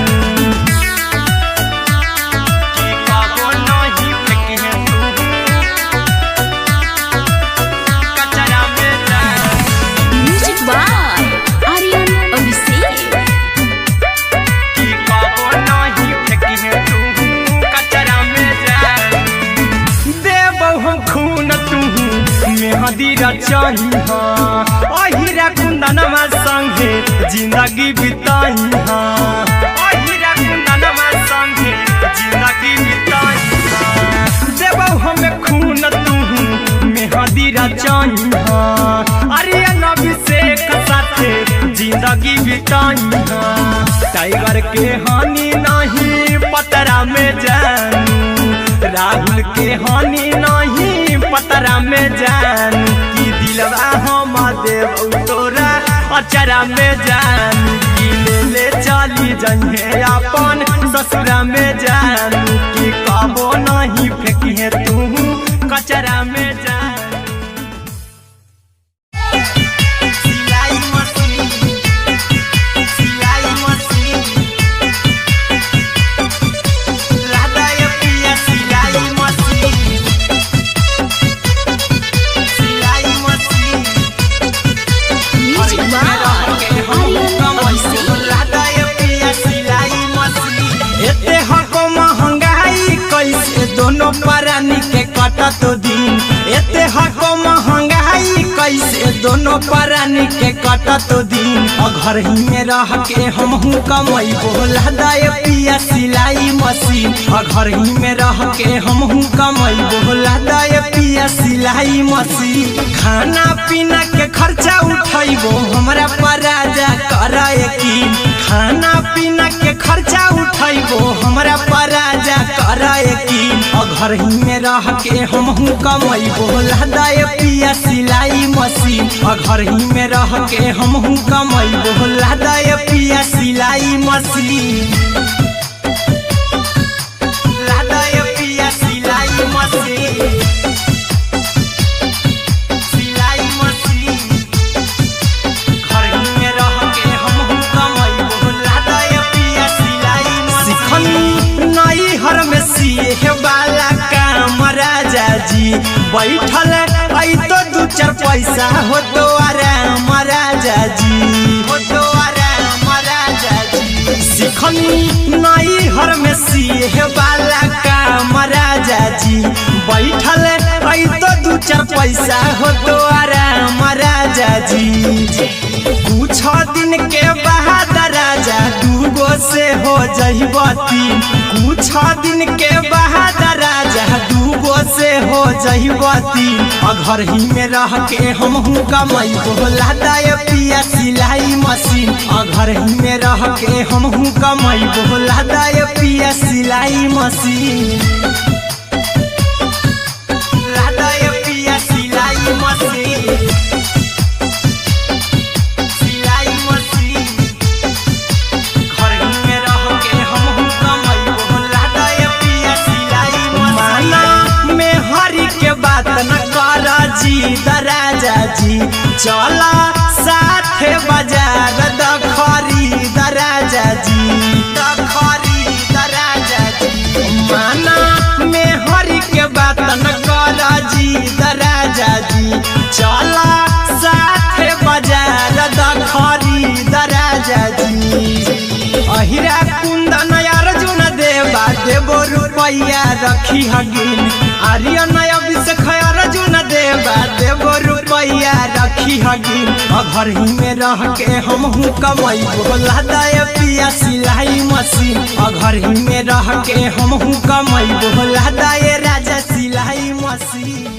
की कबो नहीं फेंके तू कचरा में जान। म्यूजिक बाय आर्यन अभिषेक। की कबो नहीं फेंके तू कचरा में जान। देबौ हम खून तू मेहंदी रचाही हाँ, अहिरा कुंदनमा संगे जिंदगी बिताही हाँ, अहिरा कुंदनमा संगे जिंदगी बिताही हाँ। देबौ हमें खून तू मेहंदी रचाही हाँ, अरे अभिषेक साथे जिंदगी बिताही हाँ। टाइगर के हानि नहीं पतरा में जानू, राहुल के हानि नहीं पतरा में जानू। की दिलवा हम देबऊ तोरा अचरा में जानू, की ले ले चली जन्हे अपन ससुरा में जानू, की कबो नहीं फेंकिहे तू कचरा में जानू। सिलाई मशीन, सिलाई मशीन, लादा ये पिया सिलाई मशीन, सिलाई मशीन। म्यूजिक बाय आर्यन अभिषेक। लादा ये पिया सिलाई मशीन। एते हको महंगाई कैसे दोनों प्राणी के कटत दिन, एते हको महंगाई कैसे दोनों प्राणी के कटत दिन। घर ही में रह के हमहू कमैबो लादा ये पिया सिलाई मशीन, घर ही में रह के हमहू कमैबो लादा ये पिया सिलाई मशीन। खाना पीना के खर्चा उठैबो हमरा पर राजा कर यकीन, खाना पीना के खर्चा उठैबो हमरा पर राजा कर यकीन। घर ही में रह के हमहू कमैबो लादा ये पिया सिलाई मशीन, घर ही में रह के हमहू कमैबो लादा ये पिया सिलाई मशीन, लादा ये पिया सिलाई मशीन, सिलाई मशीन। घर ही में रह के हमहू कमैबो लादा ये पिया सिलाई मशीन। सिखनी नई हर में सीहे वाला काम राजा जी, बैठल ऐ तो दू चार पैसा हो तो आराम राजा जी, हो तो आराम राजा जी। सिखनी नई हर में सीहे वाला काम राजा जी, बैठल ऐ तो दू चार पैसा हो तो आराम राजा जी। कुछ दिन के बाद राजा दूगो से हो जइबती, कुछ दिन के बाद राजा दूगो से हो जइबती। घर ही में रह के हमहू कमैबो लादा ये पिया सिलाई मशीन, घर ही में रह के हमहू कमैबो लादा ये पिया सिलाई मशीन, लादा ये पिया सिलाई मशीन, सिलाई मशीन। घर ही में रह के हमहू कमैबो लादा ये पिया सिलाई मशीन। माना में हरि के बात न कर जी राजा जी, चला साथे बाजार दखरी राजा जी, दखरी राजा जी। माना में हरि के बात न कर जी राजा जी, चला साथे बाजार दखरी राजा जी। अहिरा कुंदन अर्जुन देवा देबो रुपैया रखी हगिन, आर्यन अभिषेक अर्जुन देवा देबो रुपैया रखी हगिन। घर ही में रह के हमहू कमैबो लादा पिया सिलाई मशीन। घर ही में रह के हमहू कमैबो लादा राजा सिलाई मशीन।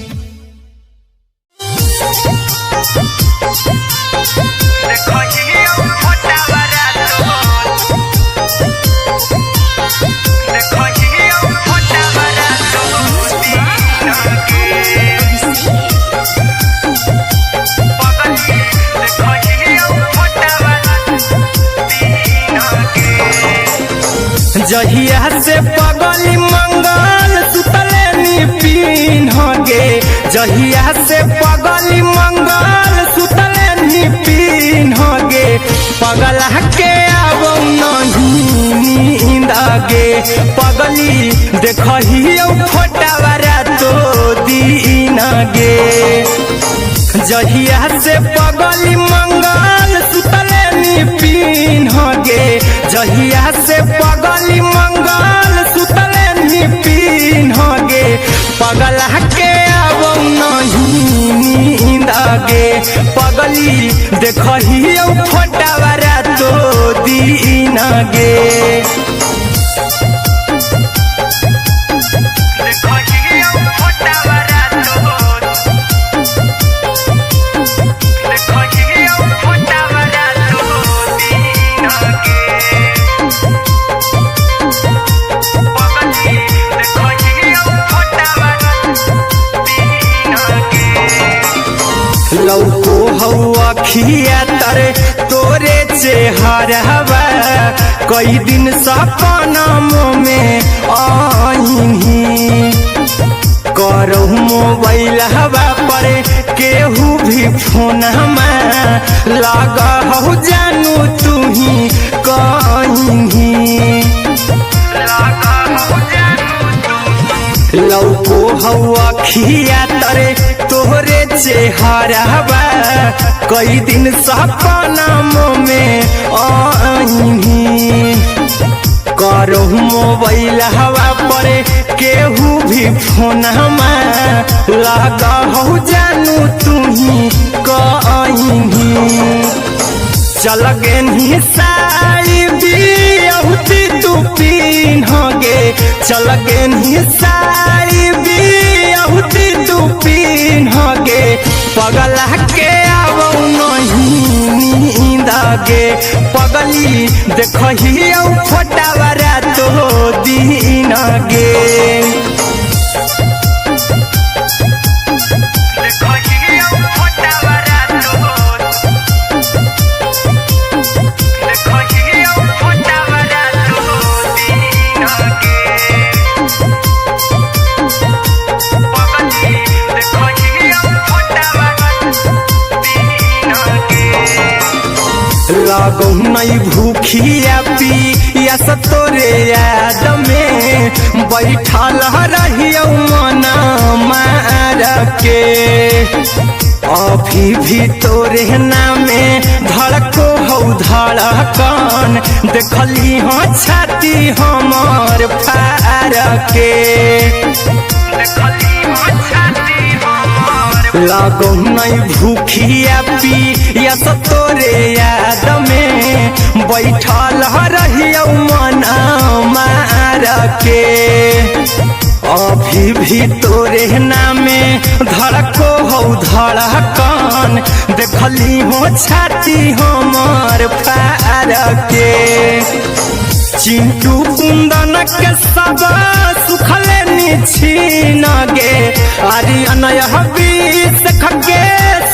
जहिया से पगली मंगल सुतले नी पीन गे, जहिया से पगली मंगल सुतले नी पीन गे, पगला के आबो नहीं नींद गे, पगली देखहियो फोटावा रातो दिन गे। जहिया से पगली मंगल सुतले नी पीन गे, जहिया से पगली मंगल सुतले नी पीन गे, पगला के आबो नहीं नींद गे, पगली देखहियो फोटावा रातो दिन गे। लौको हौ अखिया तरे तोरे चेहरवा, कई दिन सपना में आईही, करहु मोबाइल हवा पर केहू भी फोन लगा हौ जानू तुही कहीं। लौको हौ अखिया तरे तोहरे चेहरवा, कई दिन सपना में आईही, करहु मोबाइल हवा पर केहू भी फोन लगा हौ जानू तुही कहीं। चल गेन्ही साई बियाहुती तू पीन गे, चल गेन्ही साई बियाहुती तू पीन गे, पगला के आबो नहीं नींद गे, पगली देखहियो फोटावा रातो दिन गे। लगौ नहीं भूखिया पिया तोरे याद में, बैठल रहियो मन मार के, अभी भी तोरे नामे धड़को हौ धड़कन, देखली हो छाती हमर फार के। लगौ नहीं भूखिया पिया तोरे याद में, बैठल रहियो मन मार के, अभी भी तोरे नामे धड़को हौ धड़कन, देखली हो छाती हमर फार के। चिंटू कुंदन के सब सुखले निछीन गे, आरी अनय बीस खगे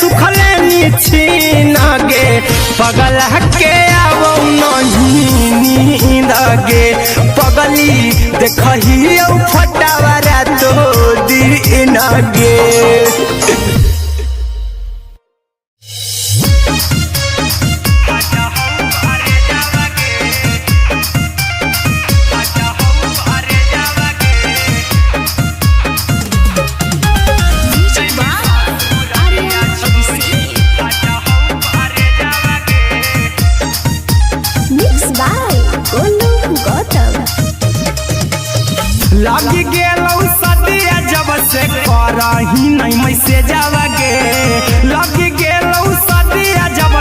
सुखले निछीन गे, पगला के आबो नहीं नींद गे, पगली देखहियो फोटावा रातो दिन गे। Music by Aryan Abhishek. Mix by Golu Gautam. लग गेलौ सदिया जब से करही नहीं मैसेज गे, लग गेलौ सदिया जब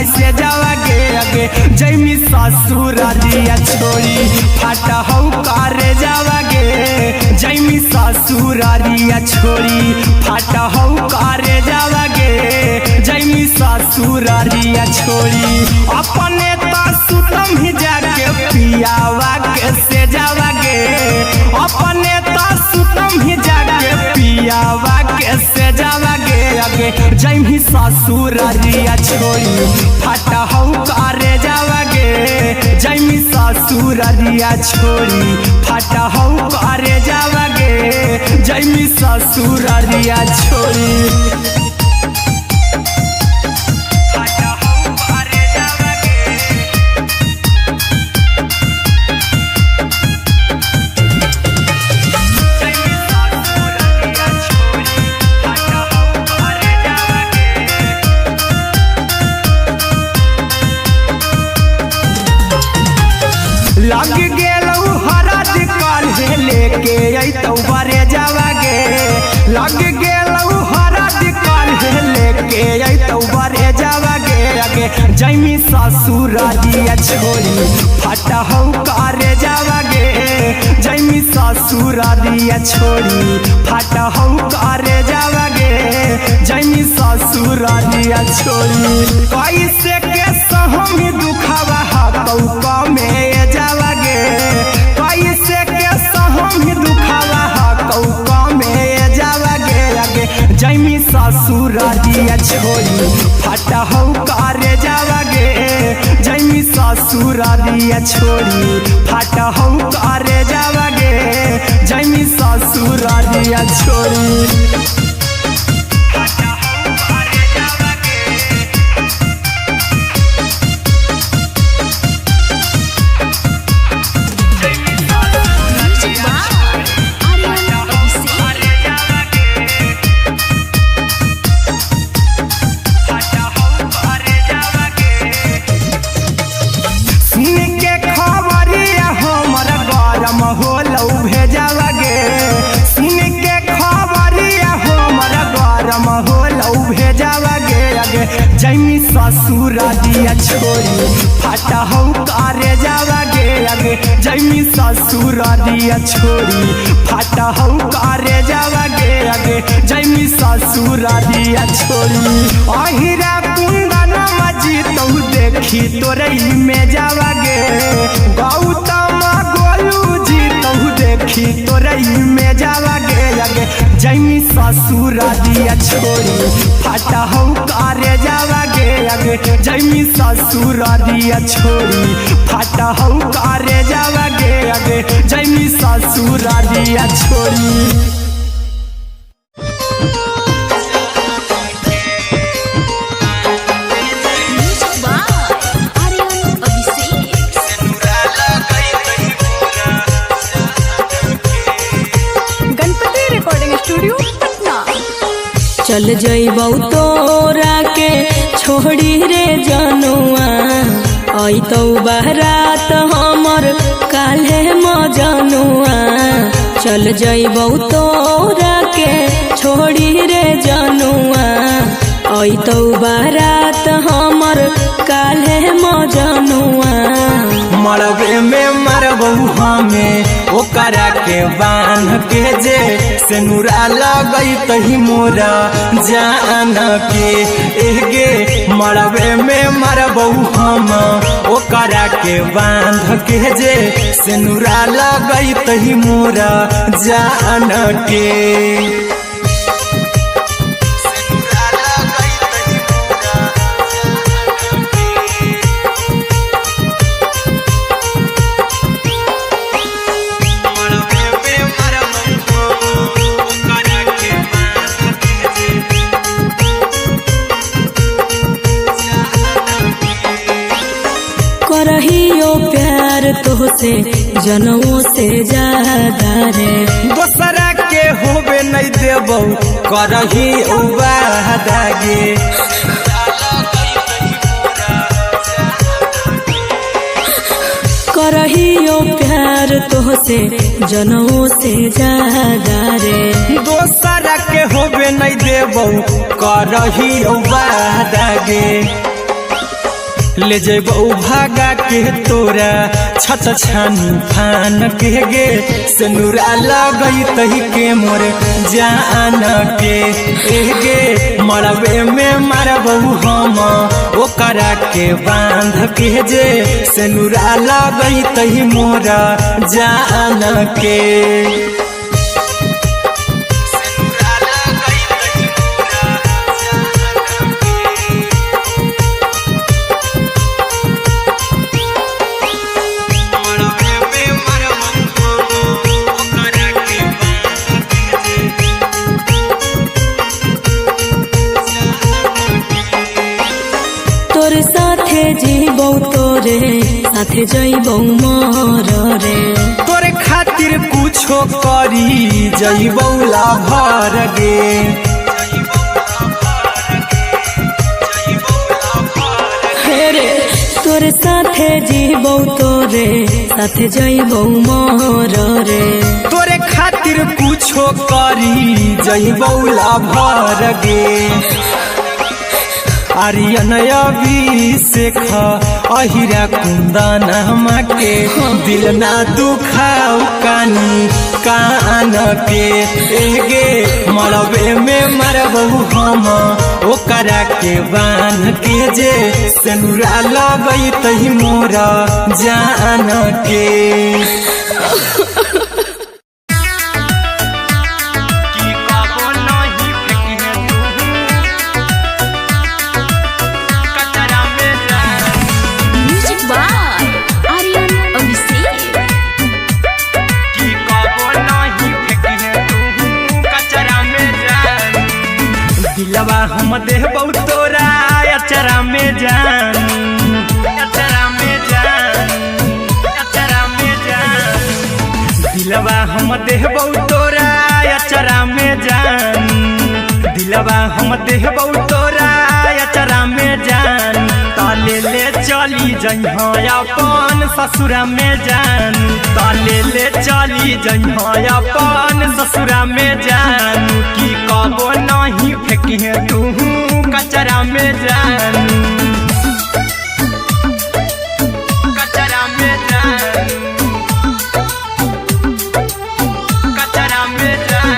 से जावा गे अगे जैमी ससुररिया छोड़ी फाटा हौ करे जावा गे जैमी ससुररिया छोड़ी फाटा हौ करे जावा गे जैमी ससुररिया छोड़ी अपने त सुतम ही जाके पियावा के से जावा गे अपने त सुतम ही जाके पियावा के से जावा गे अगे जैमी ससुररिया छोड़ी फाटा हौ करे जावा गे जैमी ससुररिया छोड़ी फाटा हौ करे जावा गे जैमी ससुररिया छोड़ी फाटा हौ करे जावा गे जैमी ससुररिया छोड़ी फाटा हौ करे जावा गे लग गेलौ हरद काल्हे लेके अइतौ बरे जावा गे लग गेलौ हरद काल्हे लेके अइतौ बरे जावा गे अगे जैमी ससुररिया छोड़ी फाटा हौ करे जावा गे जैमी ससुररिया छोड़ी फाटा हौ करे जावा गे जैमी ससुररिया छोड़ी कैसे के सहम दुखावा हकौ में जावा गे कैसे के सहम दुखावा हकौ में जावा गे अगे जैमी ससुररिया छोड़ी फाटा हौ करे जावा गे जैमी ससुररिया छोड़ी फाटा हौ करे जावा गे जैमी ससुररिया छोड़ी फाटा हौ करे जावा गे Music by Aryan Abhishek. सुन के खबरिया हमर गरम होलौ भेजावा गे सुन के खबरिया हमर गरम होलौ भेजावा गे अगे जैमी ससुररिया छोड़ी फाटा हौ करे जावा गे अगे जैमी ससुररिया छोड़ी फाटा हौ करे जावा गे अगे जैमी ससुररिया छोड़ी अहिरा कुंदन मजीतौ देखी तोरई में जावा गे गौतम गोलू जी तौ देखी तोरई में जावा गे अगे जैमी ससुररिया छोड़ी फाटा हौ करे जावा गे अगे जैमी ससुररिया छोड़ी फाटा हौ करे जावा गे अगे जैमी ससुररिया छोड़ी। Music by Aryan Abhishek. Ganpati recording studio Patna. चल जइबौ तोरा के छोड़ी रे जनुआ अइतौ बारात हमर काल्हे मजनुआ चल जइबौ तोरा के छोड़ी रे जनुआ अइतौ बारात हमर काल्हे मजनुआ। मरबे में मरबू हमें ओकरा के बांध के जे सेनुरा लगई तही मोरा जान के एगे मरबे में मरबू हम ओकरा के बांध के जे सेनुरा लगई तही मोरा जान के सेनुरा लगई तही मोरा जान के। करहियो प्यार तोहसे जनमो से ज्यादा रे। दोसरा के होबे नहीं देबौ करही वादा गे। करहियो प्यार तोहसे जनमो से ज्यादा रे। दोसरा के होबे नहीं देबौ करही वादा गे। ले जेबौ भागा के तोरा छत छानी फान के गे, सेनुरा लगई तही के मोर जान के गे। मरबे में मारबौ हम ओकरा के बांध के जे, सेनुरा लगई तही मोरा जान के। तोर साथे जीबौ तोरे साथे जइबौ मर रे। तोरे खातिर कुछो करी जइबौ लाभर गे। हे रे तोर साथे जीबौ तोरे साथे जइबौ मर रे। तोरे खातिर कुछो करी जइबौ लाभर गे। आर्यन अभिषेक अहिरा कुंदन के दिल ना दुखाऊ कानी कान के गे। मरबे में मरबौ हम ओकरा के बांध के जे, सेनुरा लगई तही मोरा जान के। म्यूजिक बाय आर्यन अभिषेक। दिलवा हम देहबौ तोरा अचरा में जान, अचरा में जान, अचरा में जान। दिलवा हम देहबौ तोरा अचरा में जान, दिलवा हम देहबौ तोरा अचरा में जान। ताले ले चली जइहा अपन ससुरा में जान, ताले ले चली जइहा अपन ससुरा में जान। की कबो नहीं फेंकिहे तू कचरा में जान, कचरा में जान, कचरा में जान।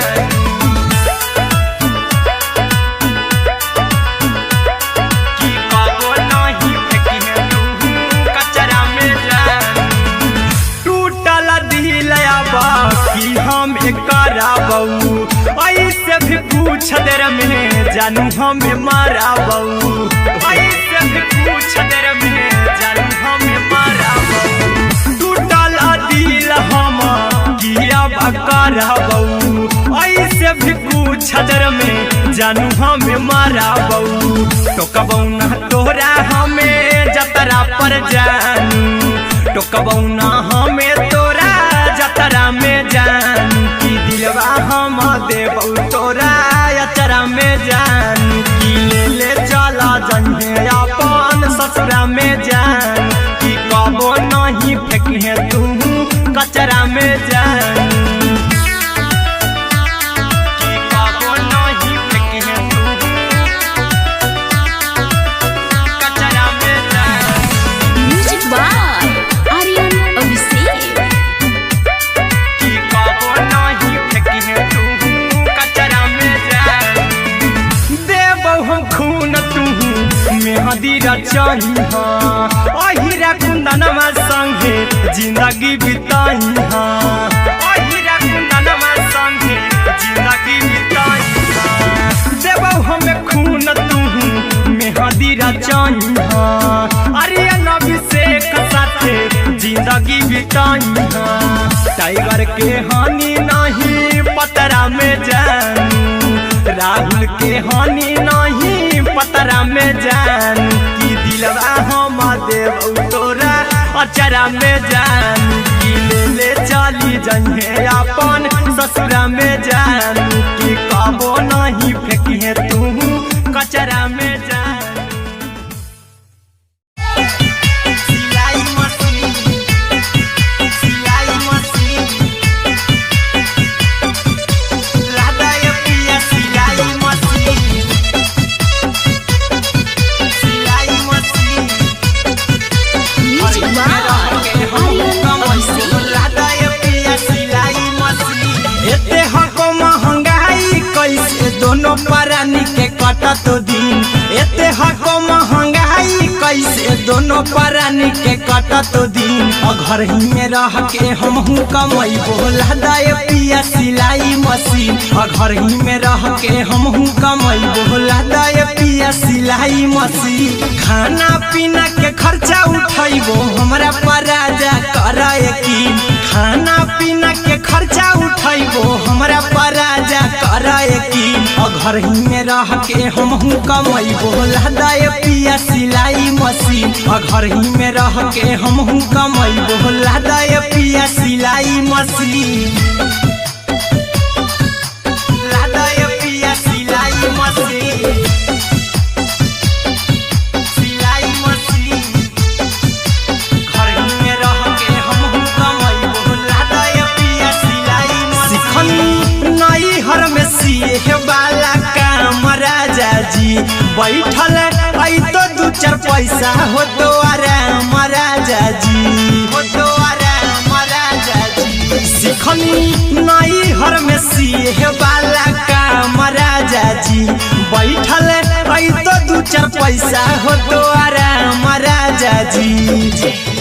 की कबो नहीं फेंकिहे तू कचरा में जान। टूटल दिल अब की हम कराबऊ, ऐसे भी पूछ देर में जानू हमें माराबऊ, ऐसे भी पूछ देर में जानू हमें माराबऊ। टूटल दिल हम की अब कराबऊ, ऐसे भी पूछ देर में जानू हमें माराबऊ। टोकबऊ ना तोरा हमें जतरा पर जानू, टोकबऊ ना हमें तोरा जतरा में जान। की दिलवा हम देबौ तोरा अचरा में जान। की ले ले चला जइहे अपन ससुरा में जान। की कबो नहीं फेंकिहे तू कचरा में जान। की कबो नहीं फेंकिहे तू कचरा में जान। म्यूजिक बाय आर्यन अभिषेक। की कबो नहीं फेंकिहे तू कचरा में जान। देबौ हम खून तू मेहंदी रचहिहा, अहिरा कुंदनमा संगे जिंदगी बिताहिहा, अहिरा कुंदनमा संगे जिंदगी बिताहिहा। देबौ हम खून तू मेहंदी रचहिहा, आर्यन अभिषेक साथे जिंदगी बिताहिहा। टाइगर के हानि नहीं पतरा में जानू, राहुल के हानि नहीं पतरा में जानू। की दिलवा हम देबौ तोरा अचरा में जानू। की ले ले चली जइहे अपन ससुरा में जानू। की कबो नहीं फेंकिहे तू कचरा में जानू। सिलाई मशीन, सिलाई मशीन, लादा ये पिया सिलाई मशीन, सिलाई मशीन। दोनों प्राणी के कटत दिन। एते हको महंगाई कैसे दोनों प्राणी के कटत दिन। घर ही में रह के हमहू कमैबो लादाए पिया सिलाई मशीन। घर ही में रह के हमहू कमैबो लादाए पिया सिलाई मशीन। खाना पीना के खर्चा उठैबो हमरा पर राजा कर यकीन। खाना पीना के खर्चा उठैबो हमरा पर राजा कर यकीन। घर ही में रह के हमहू कमैबो लादाए पिया सिलाई मशीन। घर ही में रह के हमहू कमैबो लादाए पिया सिलाई मशीन। लादाए पिया सिलाई मशीन, सिलाई मशीन। घर ही में रह के हमहू कमैबो लादाए पिया सिलाई मशीन। सिखनी नई हर में सिए वाला काम राजा जी, बैठल ऐ तो दू चार पैसा हो तो आराम राजा जी, हो तो आराम राजा जी। सिखनी नई हर में सिए वाला काम राजा जी, बैठल ऐ तो दू चार पैसा हो तो आराम राजा जी।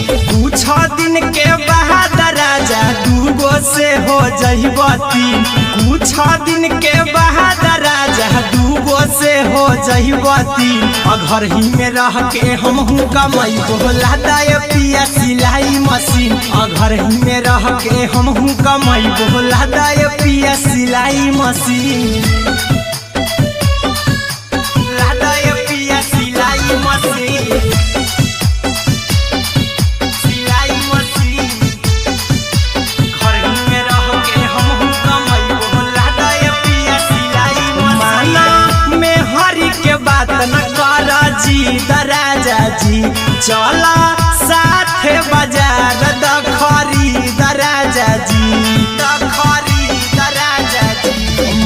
कुछ दिन के बाद राजा दूगो से हो जइबती। कुछ दिन के बाद राजा दूगो से हो जइबती। घर ही में रह के हमहू कमैबो लादाए पिया सिलाई मशीन। घर ही में रह के हमहू कमैबो लादाए पिया सिलाई मशीन। लादाए पिया सिलाई मशीन, सिलाई मशीन। घर ही में रह के हमहू कमैबो लादाए पिया सिलाई मशीन। माना में हरि के बात न कर जी राजा जी, चला साथे बाजार दखरी राजा जी, दखरी राजा जी।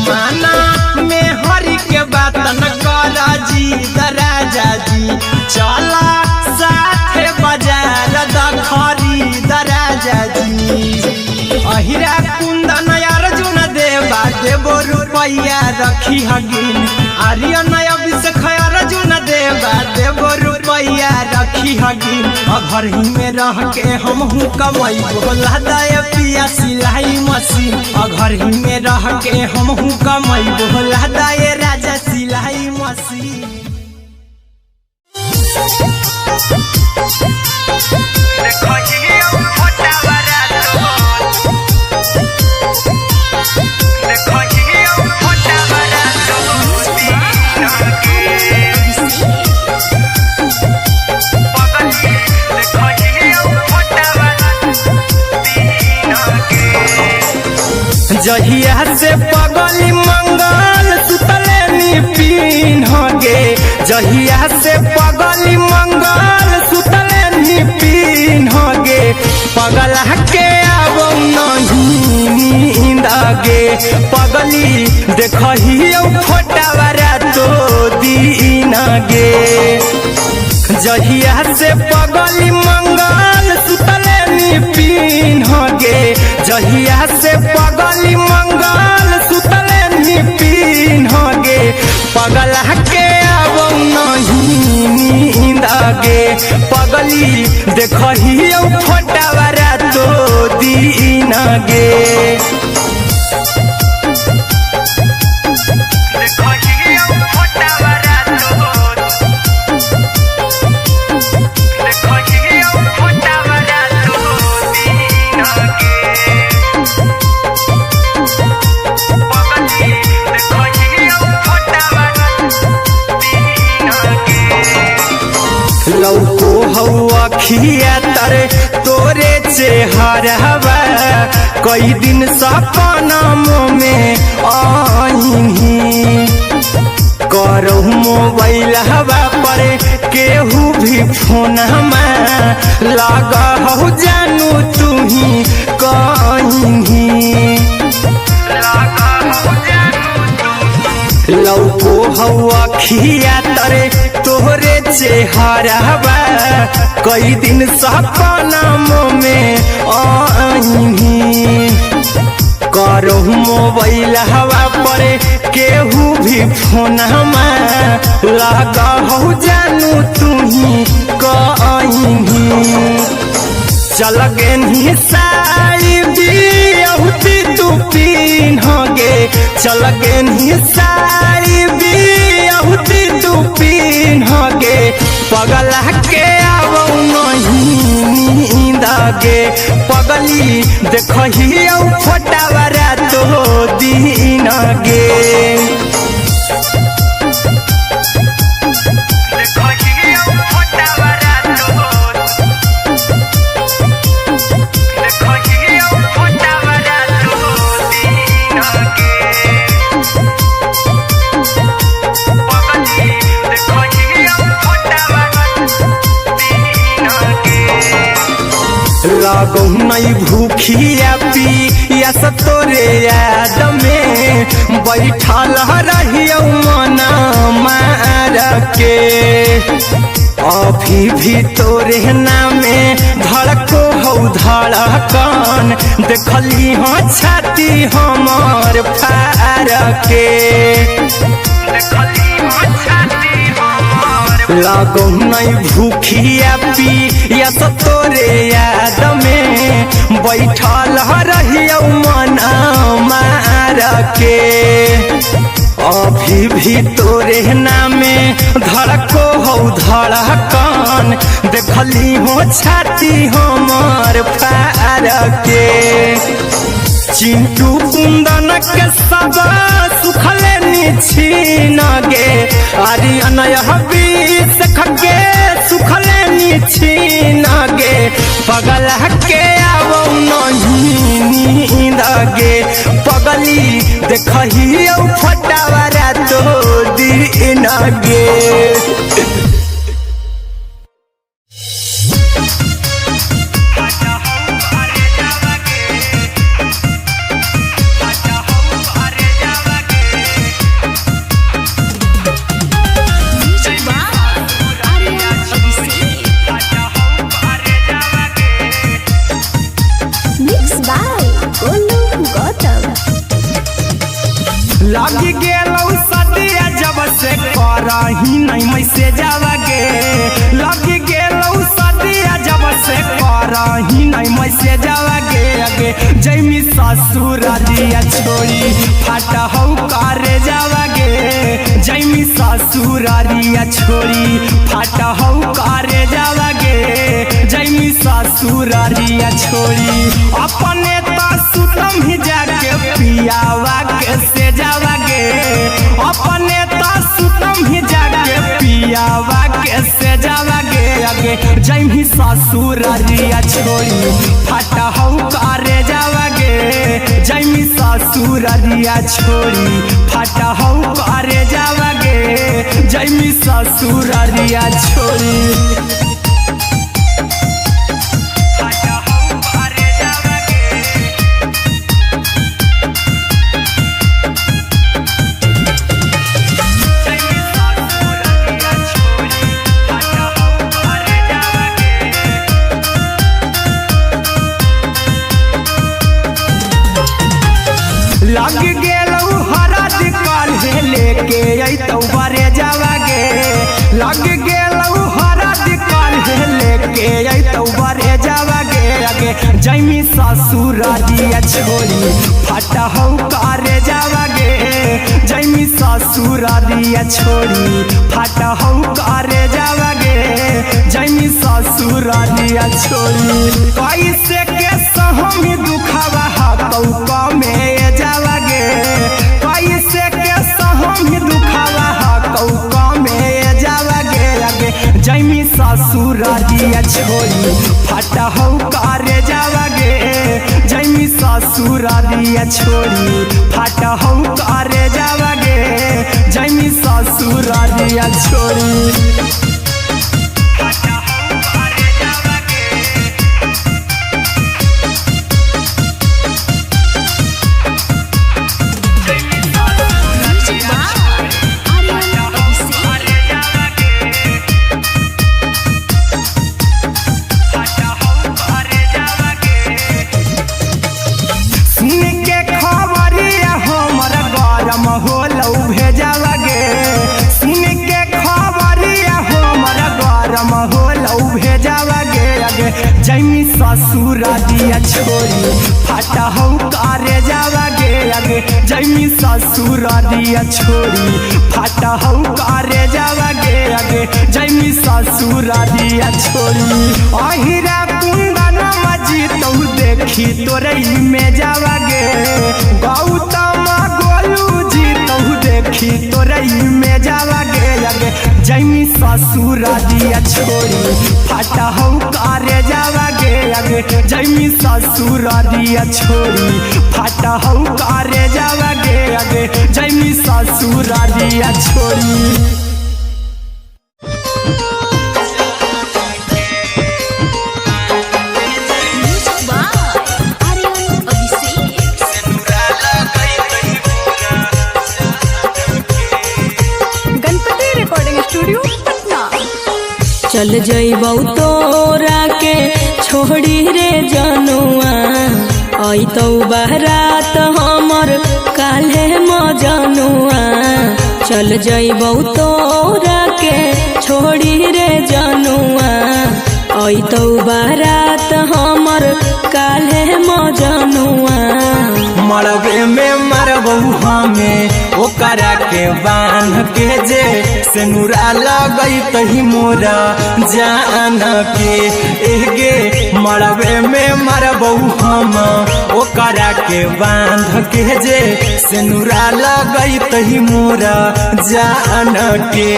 माना में हरि के बात न कर जी राजा जी, चला साथे बाजार दखरी राजा जी। अहिरा कुंदन अर्जुन देवा देवो रुपैया रखी हगिन। आर्यन अभिषेक अर्जुन देवा देवो रुपैया रखी हगिन। घर ही में रह के हमहू कमैबो लादाए पिया सिलाई मशीन। घर ही में रह के हमहू कमैबो लादाए राजा सिलाई मशीन। जहिया से पगली मंगल सुतले नी पीन गे, जहिया से पगली मंगल सुतले नी पीन गे, पगला के आबो नहीं नींद गे, पगली देखहियो फोटावा रातो दिन गे। जहिया से पगली मंगल सुतले नी पीन गे, जहिया से पगली मंगल सुतले नी पीन गे, पगला के आबो नहीं नींद गे, पगली देखहियो फोटावा रातो दिन गे। लौको हौ अखिया तरे तोरे चेहरावा, कई दिन सपना में आईही, करहु मोबाइल हवा पर केहू भी फोन लगा हौ जानू तुही कहीं। लौको हौ अखिया तरे तोहरे चेहरावा, कई दिन सपना में आईही, करहु मोबाइल हवा पर केहू भी फोनमा लगा हो जानू तुही कहीं। चल गेनी साई बियहुती तू पीन गे, चल गेनी साई बियहुती तू पीन गे, पगला के आवौ नहीं नींद गे, पगली देखही औ फोटावा रातो दिन गे। लगौ नहीं भूखिया पिया तोरे याद में बैठल रहियौ मन मार के, अभी भी तोरे नामे धड़को हौ धड़कन, देखली हो छाती हमर फार के। लगौ नहीं भूखिया पिया तोरे याद में बैठल रहियौ मन मार के, अभी भी तोरे नामे धड़को हौ धड़कन, देखली हो छाती हमर फार के। चिंटू कुंदन के सब सुखले निछीन गे, आरी अनय बीस खगे सुखले निछीन गे, पगला के आवौ नहीं नींद गे, पगली देखही औ फटावा रातो दिन गे। Music by Aryan Abhishek. Mix by Golu Gautam. लग गेलौ सदिया जब से करही नहीं मैसे जावागे, लग गेलौ सदिया जब से करही नहीं मैसे जावागे, अगे जैमी ससुरालिया छोड़ी फाटा हौ करे जावागे, जैमी ससुरालिया छोड़ी फाटा हौ करे जावागे, जैमी ससुरालिया छोड़ी अपने त सुतम ही जाके पियावा के से जावागे, अपने त सुतम ही जाके पियावा के से जावागे, अगे जैमी ससुरालिया छोड़ी फाटा हौ करे जावागे, जैमी ससुरालिया छोड़ी फाटा हौ करे जावागे, जैमी ससुरालिया छोड़ी। लग गेलौ हरद काल्हे लेके अइतौ बरे जावागे, लग गेलौ हरद काल्हे लेके अइतौ बरे जावागे, अगे जैमी ससुरालिया छोड़ी फाटा हौ करे जावागे, जैमी ससुरालिया छोड़ी फाटा हौ करे जावागे, जैमी ससुरालिया छोड़ी। कैसे के सहमी दुखावा हकौ कमे जावागे, कैसे के सहमी दुखावा हकौ कमे जावागे, अगे जैमी ससुरालिया छोड़ी फाटा हौ करे जावागे, जैमी ससुरालिया छोड़ी फाटा हौ करे जावागे, जैमी ससुरालिया छोड़ी। Music by Aryan Abhishek. सुन के खबरिया हमर गरम होलौ भेजावा जैमी ससुरा दिया छोरी फाटा हौ कारे जावा गे अगे जैमी ससुरा दिया छोरी फाटा हौ कारे जावा गे अगे जैमी ससुरा दिया छोरी अहिरा कुंदन मजी तू देखी तोरे में जावा गे गौतम गोलू जी तू देखी तोरे में जावा गे अगे जैमी ससुरा दिया छोरी फाटा हौ कारे जावा गे अगे जैमी ससुरा दिया छोरी फाटा हौ कारे जावा गे अगे जैमी ससुरा दिया छोरी। Music by Aryan Abhishek. Ganpati recording studio Patna. चल जइबौ तोरा के छोड़ी रे जनुआ अइतौ बारात हमर काल्हे मजनुआ। चल जइबौ तोरा के छोड़ी रे जनुआ अइतौ बारात हमर काल्हे मजनुआ। मरबे में मरबू हमें ओकरा के बांध के जे सेनुरा लगई तही मोरा जान के एगे मरबे में मरबू हम ओकरा के बांध के जे सेनुरा लगई तही मोरा जान के।